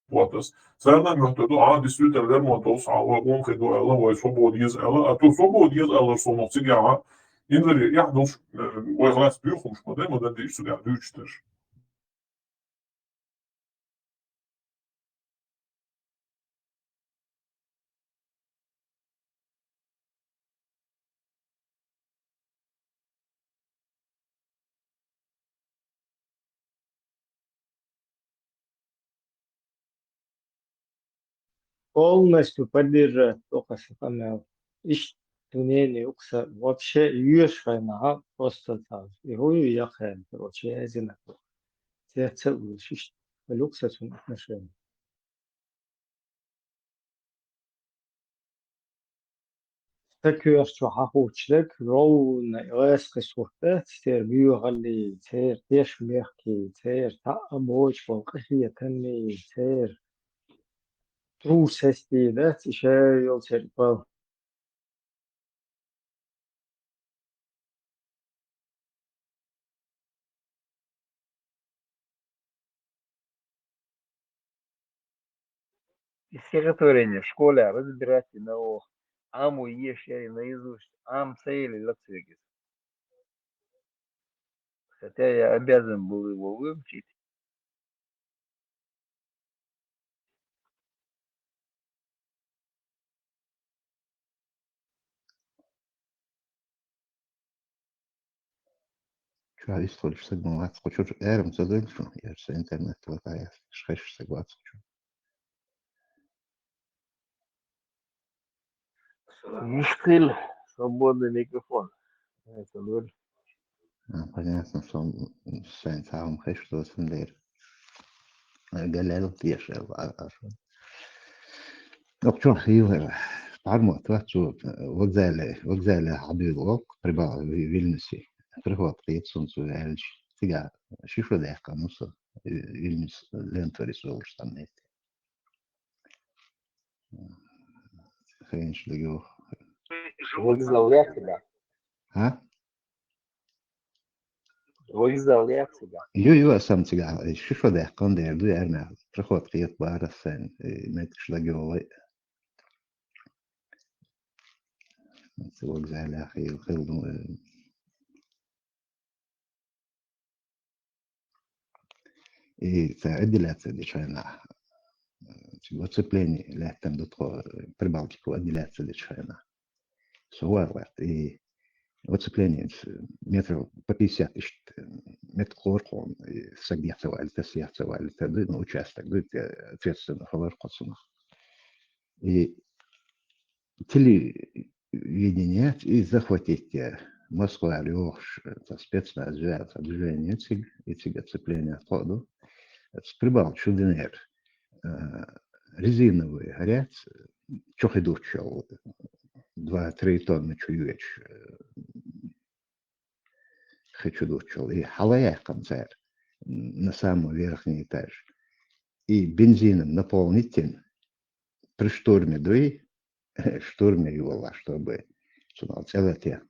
Вот ас. Царна моьттур ду, а, действительно, Лермонтовс, а, вай гӀум хир ду аьлла, вай свобода еза аьлла, а то свобода еза аьллар со нах цигахь, а, инзаре, яхь долуш, э, вай гӀалац буьйхамаш ма дай, ма дан дийш цигахь дуьйцуш дерш. Полностью поддержать только сакамел. Ишт тунени укса вообще юеш хайна просто так. И хую я хай, короче, я зина. Це, це лучше. Люкса сун отношения. Ца коьрта чу хьахьокхаш дерг ровно гӀаскхи сурт дац, церан боьхаллий, церан тешнабехкий, церан таӀа боцуш болу къинхетаммий, церан трусостий дац, и ша йолу церан бала. И стихотворение в школе разбирать и на ох. Ам ву еш яри наизусть, ам цели лацвегис. Хотя я обязан был его выучить. Чуьра историш сагма вац, кху чуьра эрам ца дойла шу, яра са интернет ватаяс, хеш саг вац кху чуьра. Михаил, свободный микрофон. Это ноль. А, понятно, что он сайн цхьа хӀума хеш доцун дера. Галел тешал, а, а, шо. Окчо хилар. Пармот вац цо, вокзале, вокзале хьадуьйлу воккха, Прибал-, Ви-, Вильнюсе. Приход кхета суна цо аьлча. Цигахь ши шо даьккхина ву со, Вильнюс, Лентварис волуш цхьана метте. Хенаш дагайо. Вокзал яц цигахь? А? Вокзал яц цигахь? Ю, ю, аса цигахь. Ши шо даьккхина дера ду, аьрнах. Проход кхета бара ас сайна, э, меттигаш дагайо вай. Ца вокзалехь хила, хила ду, э, И ца отделяция дечу хенахь, цига оцепление лаьттина ду тхо, Прибалтико отделяция дечу хенахь. Со вар ваьтта, и оцепление метров по пятьдесят иштта, метр кхорхун, и саг яц вали, тас яц вали, та ду, ну, участок ду, те ответственно хилар кхо цунах. И телевидение и захватить, э, Москва лёхаш, э, ца спецназ вял, ца движение цига, и цига оцепление кхо ду. С Прибалтики шу динер, э, резиновый горец, чохи дуччал, два-три тонны чу юьйцуш, э, хи чу дуччал. И хьала яьккхина цара на самый верхний этаж. И бензином наполнить йина, при штурме дуй, штурме йолахь, чтобы цунах цӀе латен.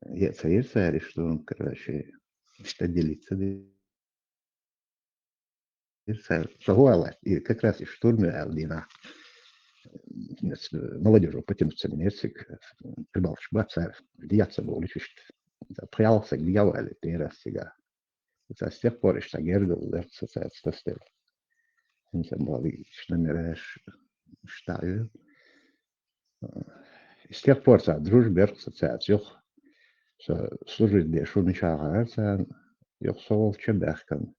Я ца йира цара и штурм, короче, отделиться дира цара. Со хӀу аьлла, и как раз и штурме аьлла дийнахь. Молодёжь потянуться гинера цига, Прибалтикаш бац цара, дӀаяц бохуш иштта. Пхьалкхасаг дӀаяьлла, террас цигахь. Ца с тех пор иштта гергал лерг со цаьрца тасделла. ХӀинца боху, иштта номераш иштта ю. И с тех пор цхьа дружба яра со цаьрца юха. Со служить деш ву мичахь гӀара царна, юха со волчу баьхкина.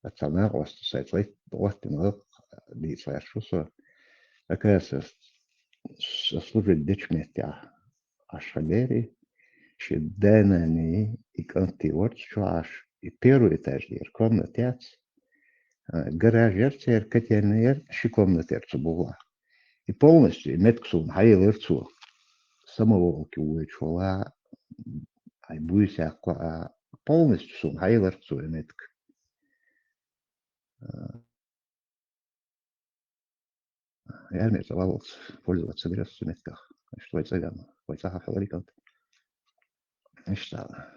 Аса цхьа накъост сайн цӀа хӀоттина гӀуллакх дийца гӀерташ ву со. Оказывается, со служить дечу меттехь Ӏаш хьан дери, шен да-нана и кӀант вара цу чохь Ӏаш, и первый этаж дера комната яц, а, гараж яра церан, котельная яра, ши комната яра цу бухахь. И полностью и меттиг суна хьаелира цо. Самоволки вуьйцуш вала, хьайн буьйса яккха а, полностью суна хьаелира цо и меттиг. А, Армия ца валлалц пользоваться дира ас цу меттигах. Иштта вай цӀа веана, вай цӀа хьалхьалара кӀант. Иштта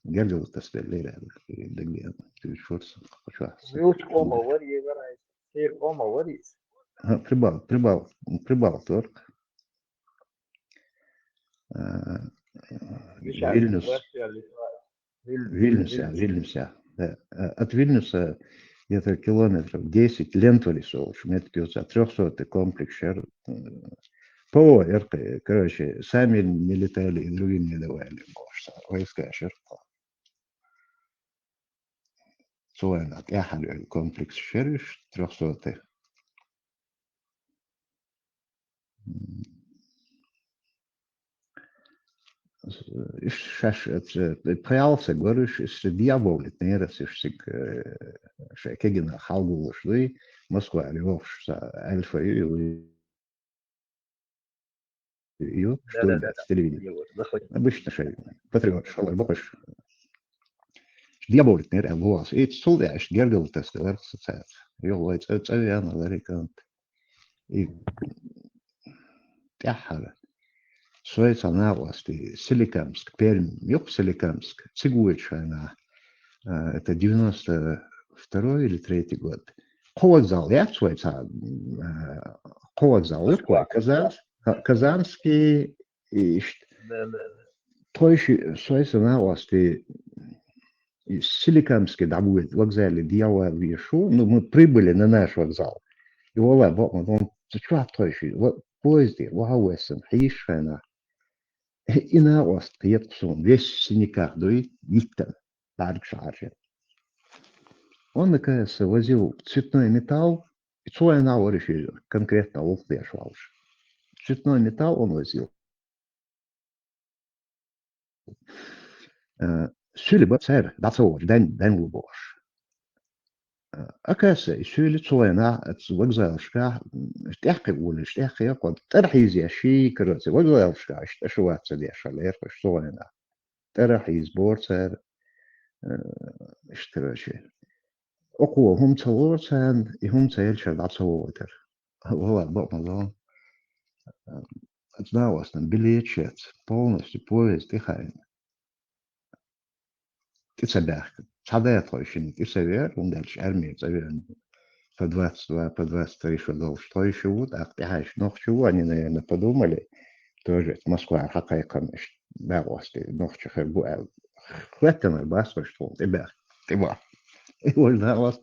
гергала тасбеллера аьлла, дагадеана, туьйсуш вара со, кху чохь. Вилчу къомо вара, е вара, церан къомо вара иза? А, Прибал-, Прибал-, Прибалт вара. А, Миша, Вильнюс. Вильнюс, Вильнюс, Вильнюс. Вильнюс, да. А, от Вильнюса где-то километров десять Лентварис олуш меттиг ю, цхьа трёхсотый комплекс яра, м, ПВО яра, короче, сами не летали и другим не давали, бохуш, войска яра. Цу вайна тӀаьххьара комплекс яра уьш, трёхсотый. М, с-, иш шаш, э, ц-, э, пхиалса гориш, иш дьяволитнера, иш сик, э, ше кегина халгулуш дуй, Москва лёхш са альфа ю, ю, ю, Да, что да, ли, да, да. С телевидения. Его, заходи. Обычно шей, патриот, шалар бохаш. Дьяволитнера, луас. И цул да, иш гергал тас, да, ларх социация. Ё, лай, ц-, ц-, я, на, ларикант. И тяхара. Сой цана ласти, Соликамск, Пермь, юх Соликамск, цигует шайна. А, это девяносто второй или третий год. Кхо вокзал, я, сой ца, м, а, кхо вокзал, Москва. Казанс-, Ка-, Казанский, и ш-, Да, да, да. Той ши, сой цана ласти, и Соликамске дьявол-, вокзале дьявол вешу, ну, мы прибыли на наш вокзал. И вала, бо-, он, ты чё, той ши, вот поезде, ва, весэн, хиш шайна. И на ласт, кьет ксун, весь в синяках, дуй, виттан, барг шаржа. Он, оказывается, возил цветной металл, и цой на лориши конкретно лух деш валш. Цветной металл он возил. Э, сюли ба цер, да, цо, дань, дань лу бош. Э, оказывается, и сюли цой на, э, ц-, вокзалшка, м, тяхкы улиш, тяхкы код, тархиз я ши, короче, вокзалшка, ш-, шваца деш, лер, цой на. Тархиз бор цер, э, ш-, короче. Около хумца лорцан, и хумца эльча да цо вотер. Вала, бо, мало. Э, знал вас там билет шец, полностью поезд и хайн. Ты цабях, цадай твой шини, ты север, он дальше армия, север. По двадцать два, по двадцать три, что дальше, что ещё вот, а ты хаешь, ног чего, они, наверное, подумали, тоже Москва, хакай, конечно, да, власти, ног чехербу, а хватит на бас, что ты бях, ты ба. И вот, да, вас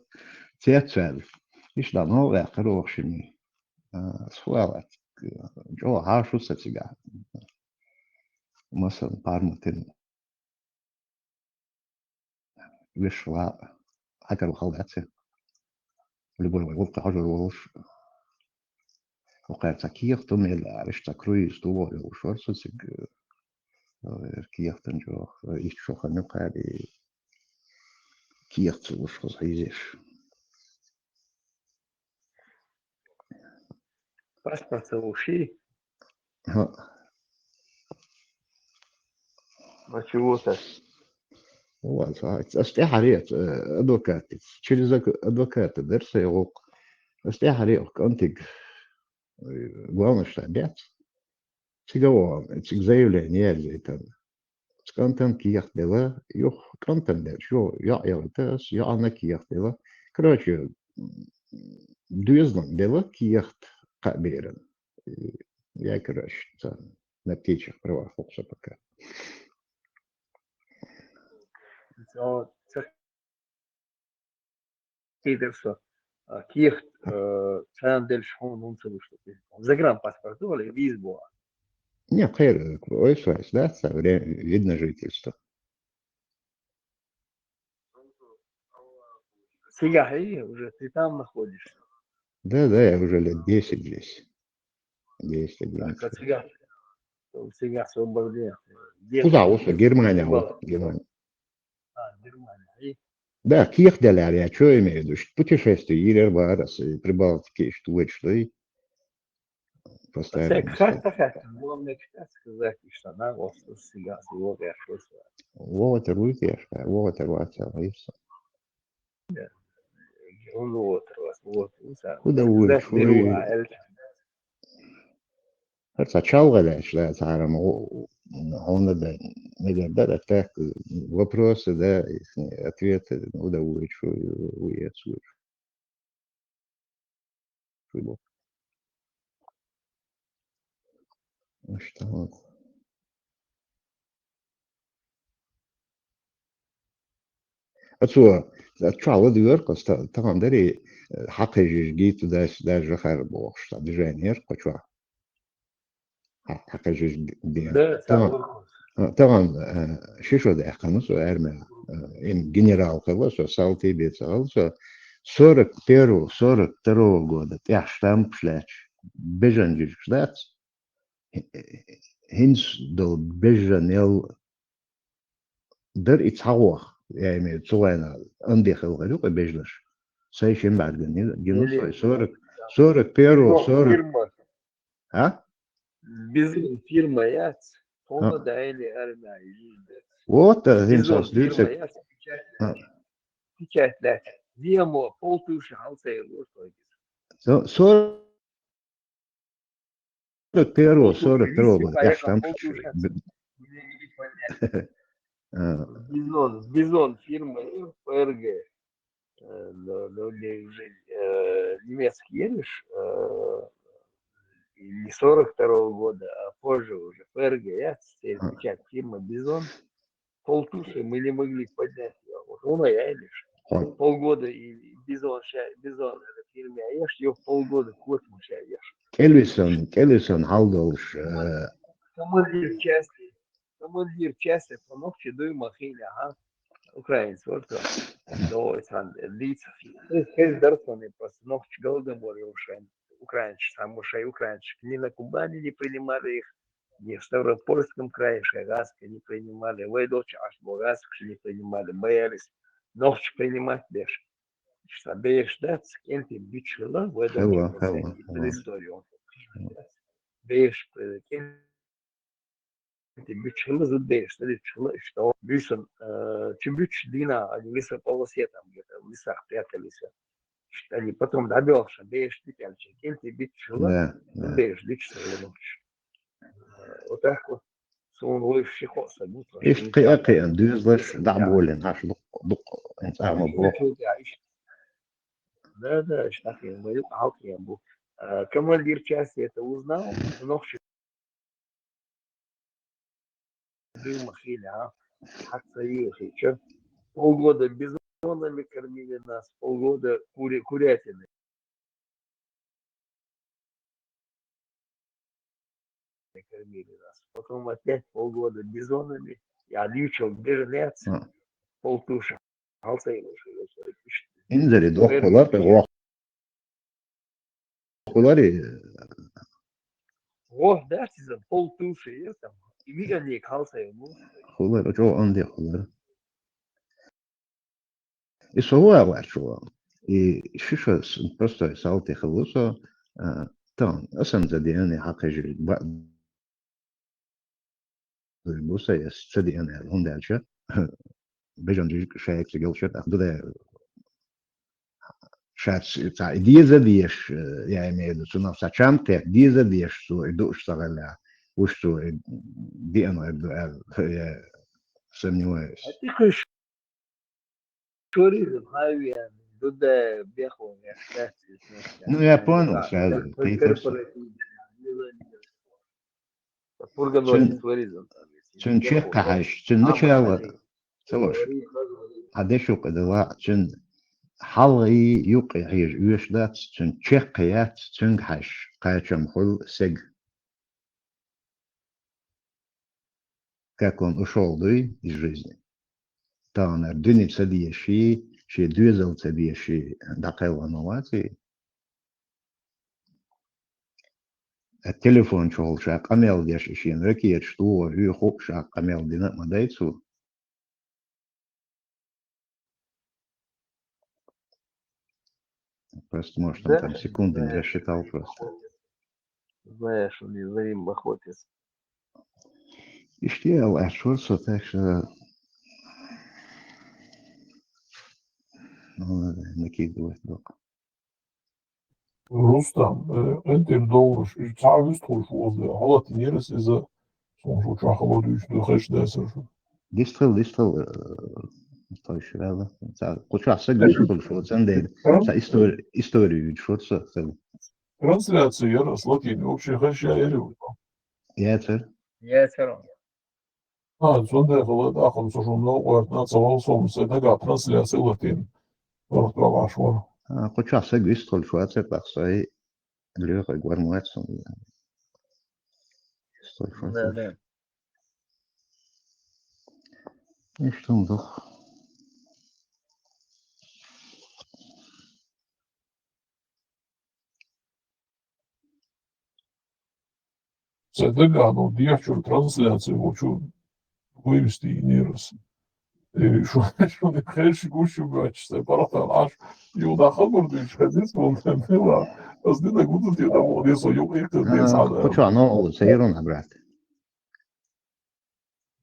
те цель. Ишта новая, хорошими. А, схвалат. Джо, хашу са цига. Масан пармутин. Вишла. Хакар вахал даци. Любой вай, волка хажур волш. Окар ца киях тумел, ариш ца круиз, туло, волш, варсу циг, э, киях танчох, э, ич шоха нюкари. Киях цулуш хоз хизеш. Паспорт уши. Ха. А чего-то? Вот, а, а стяхарец, э, адвокат. Через ак-, адвоката дерса я лук. А стяхарец кантик, э, главное, что бяц. Цигава, циг заявление, это. Скантан киях дела, юх, кантан дел, шо, я, я, это, я, она киях дела. Короче, м, дуезлан дела, киях каберен. Э, я, короче, ца, на птичьих правах, вот всё пока. Всё, всё. Кидерса, а, киях, э, цан дельш хун, хун ца вышла. Загранпаспорт, ну, или виз была. Не, хайр, ой, связь, да, со время, вид на жительство. Сигахи, уже ты там находишься. Да, да, я уже лет десять здесь. Десять, Так, одиннадцать. А сигах, сигах свободнее. Куда, вот, Германия, вот, Германия. А, Германия. И Да, киях деляр, я чё имею в виду? Что путешествие, ирер барас, и Прибалтики, что вы, что и поставили. Как-то как, главное, как сказать, что она вот сигах, вот я что. Вот, руки, я что, вот, вот, и всё. Он вот, вот, вот, вот, а Куда вы, когда что беру, вы? А, это Хар ца чалгъа даьш да, царам гъо-, гъона да, мегар да, да, так, вопросы, да, ихние ответы, ну, да, вы чё, вы это слышь. Чё было? Ну, что вот. Ацу, ацу ала дивер кос та-, таган дари, э, хакъы жижги туда-сюда жахар бохш, та движение кочва. Ха-, хакъы жижги. Да, Таган, таган, э, шишо да ханус армия, э, им генерал кала, со салти бецал, со сорок первого, сорок второго года, тя штамп шляч. бежан жижигаш дац. ХӀинца долу бежанел дара и цхьа гӀох, я имею в виду, цу вайна андехь хилла хир ю-кх и бежанаш. Сайн шин бӀаьргана гина, гина Или сорок, сорок первого, Бизон сорок. Фирма. А? Бизон фирма яц. А. Тхуна дайли арна йижда. Вот, да, хӀинца Бизон ас дуьйцург. Фирма яц. Печать А. Печать лаьцна. Демо полтуша хьалсайр ву тхойгиз. Со-, сорок первого, сорок второго года, я ж там полтуша. А. Бизон, Бизон фирма, ФРГ. Э, но, но не уже, э, немецкий ереш, э, не сорок второго года, а позже уже, ФРГ, я, А. Печать фирма Бизон. Полтуша мы не могли поднять её. Вот он, я, видишь, Хо. Полгода и Бизон ща, Бизон, эта фирма, я, ешь, её полгода кот мы ща ешь. КӀелвисан, кӀелвисан хьал долуш, э, Командир части, командир части, по ногчи дуй махиля, ага. Украинец, вот он. Но это, э, лица. Хез дарсони просто ногчи голодомор, украинцы, там шай украинцы ни на Кубани не принимали их, ни в Ставропольском крае, Шайгаске не принимали, Вайдолча аш Бургаск не принимали, боялись. Ногчи принимать беш. Что беш, да, с кем ты бичила, Вайдолча Хела, хела, хела. Историю. Беш, э, кем ты бичила, зуб беш, ты бичила, что бюсон, э, чебюч дина, а лесополосе там где-то, в лесах прятались. Они потом добьёшься, беш, ты пяльчик, кем ты бичила, Да, да. Беш, бичила, вот так вот. Суна вуй ши хоса, ну, Иштта кхиа-кхиа, доьзалш дӀа а болийна, хьаша дукха, дукха, хӀинца ахма боху. Да, да, иштта кхиа, ма юкъа хьалкхиа бу. А, командир части это узнал, ногчи дуй махиля, а? Хьаца йихича. Полгода бизонами кормили нас, полгода кури-, курятиной кормили нас. Потом опять полгода бизонами. Я дьючок беженец, А. Полтуша. Хьалсайна шу. Инзаре дохкула, Вернер. Вохкулари. Вох, да, сиза, полтуша, я там. И виганник хьалсайна. Хулар, чо анде хулар. И со ву а ваьрчо. И шиша с-, простой салти хилла со, а, тан, асан за дени хьакхежи ба-, дуй бу са, я ца диана аьлла, хӀунда аьлча, бежан жижиг шайга ца гелшира, ах, ду дай, шаьц, ца, и деза деш, э, я имею в виду, цунах ца чам тек, деза деш, цо и дууш ца гӀелла, уж цо и диана ду аьлла, я сомневаюсь. А ты кхуьш Туризм, хьайвен, Дудаев, Бехов, я, я, Ну, я понял сразу. Корпоративный. Пургано Цун-, туризм. Цун чекх хьаьш, цун начало, ца лош. Хьан дешукъа дала, цун хьалгӀи юкъе хьежа оьшуш дац, цун чекх яц, цуьнга хьаьш, кхачам хуьлу сега. Как он ушёл дуй из жизни. Таханара дуьне ца дезаш, шен доьзал ца дезаш дӀакхелхина вац и. А телефон чухула ша къамел деш и шена ракеташ тухур ю, хууш а къамел дина а ма дай цо. Просто, может, он Да. там секундами Знаешь, засчитал просто. Знаешь, он неизмерим охотится. Иштта а аьлла, аьлла шура со, так что, ну, накидывать доккха. Рустам, э, къинтӀера довлуш, и цхьа а вистхуьлуш ву аса, хьалатинера аса иза, суна шу чохь хало дуьйцуш ду хезаш дацара шу. Дистхила, дистхила, э, тхойша ваьлла. Ца, кху чохь са гуш хуьлуш ву, цундела. Тран-, ца истори-, историю вуьйцуш ву со, ца. Трансляция яра аса латийна, вообще хезаш яра ву? Яцара. Яцара. А, цундела тӀаккха со шуна новкъа гӀоьртина ца вала, со нагахь трансляция латийна. Барт бан Ӏаш вара. А, кху чохь са гуш хуьлуш вацара, тӀаккха со и Лехе гор ма вац суна. Стой, стой, Да, стой. Да. Иштта ду. Цхьа дагахь долу дехьа чуьра трансляция волчу вывести йинера ас. Э, шу, шуна херш гуш ю боьттуш, сайн паргӀатал Ӏаш, юха хабар дуьйцуш хезира, вон тӀе хила. Ас динаг ву ду те, да, вон, я со юха иккхар А, деза хьала. Кху чохь новкъа ца йира вон, брат.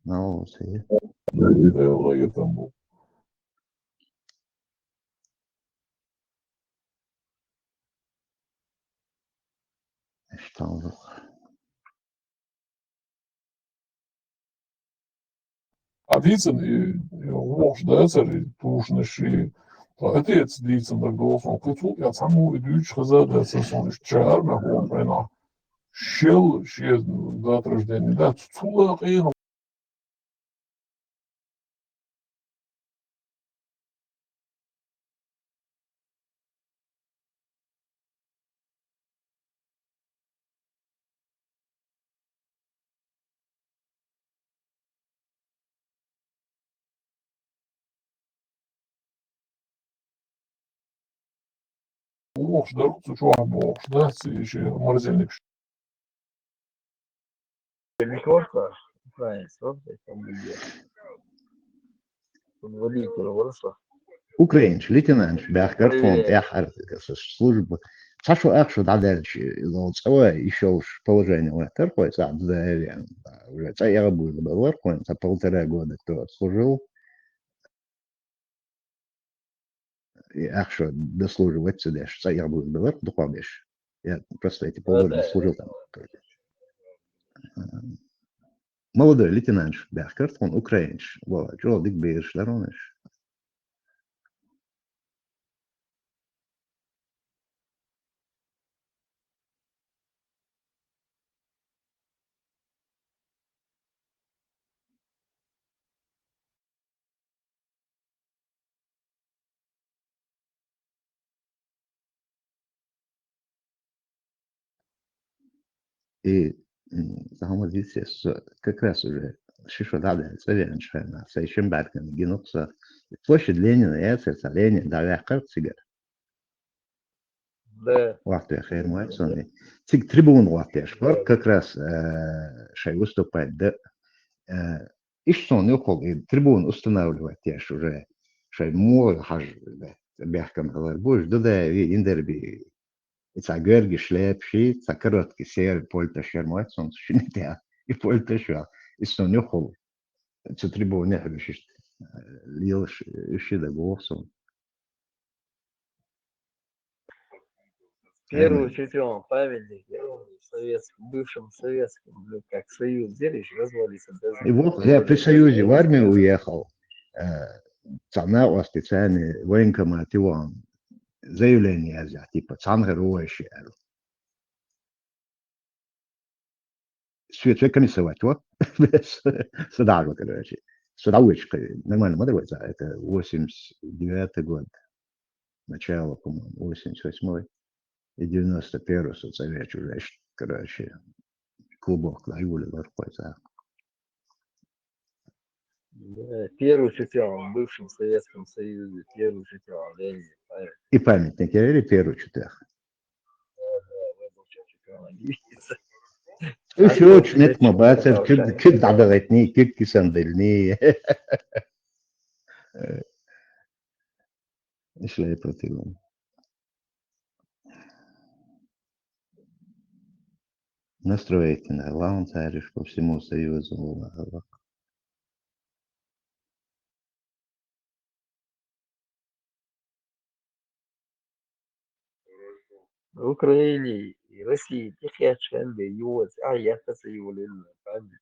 Новкъа ца йира. Э, э, э, там бу. Иштта ву. А дийцина, и, и вохуш дацара, и тушанаш, и, ткъа отец дийцина даг долчун, кхин цул тӀаьхьа цхьаммо и дуьйцуш хеза дацара суна, иштта ша армех волу хенахь, шел шен дата рождения дац, цул а къена Вохуш дара, цу чохь бохуш дац, и шен морозильникаш. Литвошка, украинец, вот это там где. Тут водитель выросла. Украинч, лейтенантш, баьхкар тхуна Привет. ТӀехь ара служба. Цхьа шо ах шо дӀадаьлча, ну, цӀа вай, и шолуш положение вай, тархой, цӀа дӀадаьлла, уже цӀа эгӀа буйла беллар, кхойн, цхьа полтора года кто служил. И ах шо дослуживать ца деш, цӀа эгӀа буйла беллар, дукхох беш. Я просто эти полгода Да, да. дослужил там. Молодой лейтенантш баьхкар тхуна, украинч, вала, чӀогӀа дика бераш дара уьш. И, м, хӀума дийцес, со как раз уже ши шо дӀадаьлла цӀа веанчу хенахь, сайн шин баьркана гинарг со. Площадь Ленина яцара, цхьа Ленин дӀаваьккхира цигара. Да. Вахтехь хер ма вац суна. Цига трибуна гӀоттеш бара, как раз, э, шайн выступать дан. Э, иштта суна юххул и трибуна устанавливать еш уже. Шайн муха хьажа баьхкина хилар бу, уж Дудаеви, Индерби. И цхьа гоьргий шлепаш, цхьа короткий серый пальтош яр ма вац суна шинна тӀехь. И пальтош яр. И суна юххул. Цу трибуне хьуьйсуш иштта, э, лелаш, уьш ши дан боху суна. Первый Амин. Учитель, памятник советским, бывшим советским, ну, как союз, здесь развалился, да, И вот я при Союзе в армию уехал. Э, цхьа накъостий царна военкомате вахана заявление язъяхь, типа, цхьана хир ву вайша аьлла. Свет ве комиссовать, вот. Со дӀахьажо, короче. Со дӀавоьдуш кхин нормально ма дара вай цхьа, это восемьдесят девятый год. Начало, по-моему, восемьдесят восьмой. И девяносто первый со цӀа веача уже, короче, клубок дӀайолаелира кхузахь. Да, первый учитель в бывшем Советском Союзе, первый учитель Ленин, памятник. И памятник, я говорю, первый учитель. Да, да, в этом чё-то там. Уьш йоцуш меттиг ма бацара, куьг, куьг дӀадахийтиний, куьг кисана диллиний. Ишла я против. Настройтина, лаунцариш по всему Союзу. Украине и России тӀекхечча хенахь бен йоцу, а, яккха ца йолийна памятник.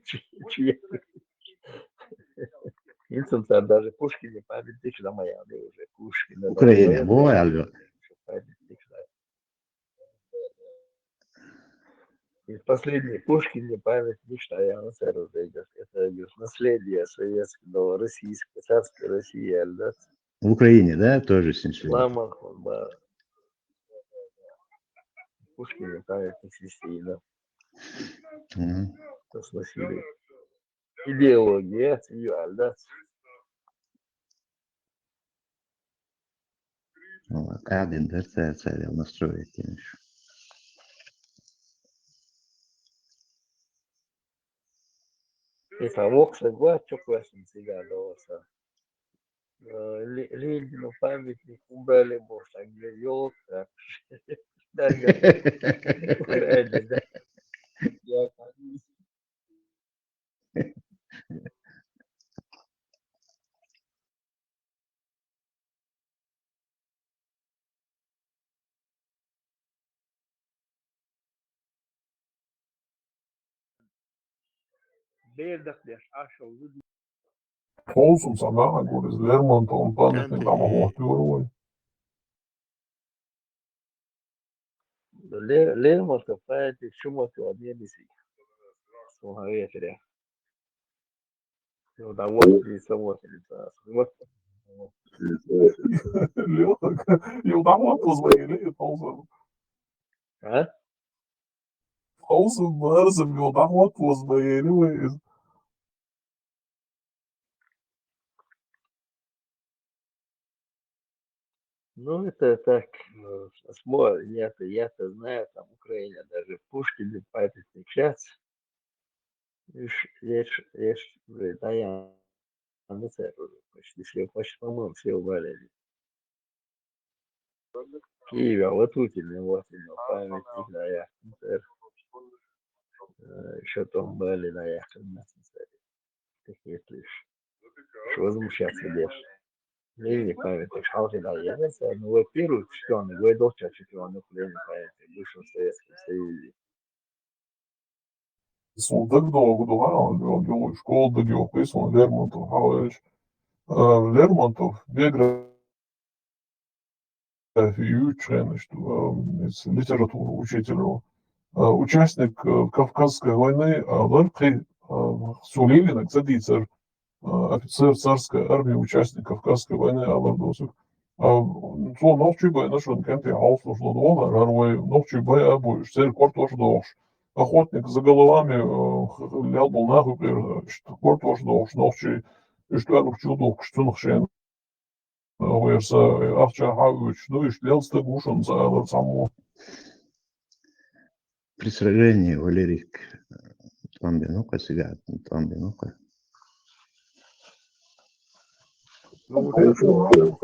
Чу-, чу-, ХӀинца цара даже Пушкине памятник дан ма яьлла уже. Пушкина Украине, дан ма яьлла, бу аьлла. Памятник дан. И последний Пушкине памятник дан яьлла цара уже. Это, говорит, наследие советского, российской, царской России, аьлла, да? В Украине, да, тоже семьдесят лет? Ламан, да. Пушкина памятник снесли, да. Мгм. Что сносили? Идеология, да? Вот. Один, да, царь, царь настроить, конечно. Цхьа воккха саг вац, чу кхоьссина цигахь догӀу сан. Э, Ли-, Ленину памятник убрали бохуш, цхьа елка. Дага. Украина, да. Я Бердах деш, Ӏашал зуда. Хьовсам, сан бахьан гур иза Лермонтовн памятник дӀа ма хӀоттайора вай. Ле-, Лермонтов памятник чу ма тоьхна, Денисе. Со хьан ветарехь. Йо, да вот, и со вот, и со вот. Леха, йо, да вот, возьма, или, и пауза. А? Хьовсам, барсам, йо, дӀахӀотта ваза ма елли вай иза. Ну, это так, э, смо-, я-то, я-то знаю, там Украина, даже Пушкин памятник сейчас. Иш, иш, иш, да, я, ну, это уже почти все, почти, по-моему, все убрали. Киеве, вот у тебя, вот у него памятник, да, я, э, ещё там были, да, я, какие-то ещё возмущаться дальше. Ленин памятник, шалфи, да, я, ну, во-первых, что он, во-вторых, что он, Ленин памятник, бывшего Советского Союза. Суна дагадогӀу ду хьан, йо-, йо-, школа дагайохкий суна Лермонтов хьалаьлча. А, Лермонтов биографи юьйцучу хенашка, а, иза литература учитель ву. А, участник, а, Кавказской войны, а, лар кхин, а, цо лелийнарг ца дийцар, а, офицер царской армии, участник Кавказской войны алар доцург. А, цо нохчий байна шуна кӀентий хьовсалуш ладогӀар, хӀара вай нохчий бай а бу, уьш церан кортош а дохуш. Охотник за головами, а, х-, х-, лел болу нах юкъера, иштта кортош а дохуш, нохчий, уьш тӀоьрмах чу а духкуш, цунах шена, а, вайра са ахча хьан а оьцуш. Ну, иштта лел стаг ву шуна ца алар цхьаммо. При сражении, Валерик, тӀом бина ву-кх, сигат тӀом бина ву-кх. Ну, вот это вот,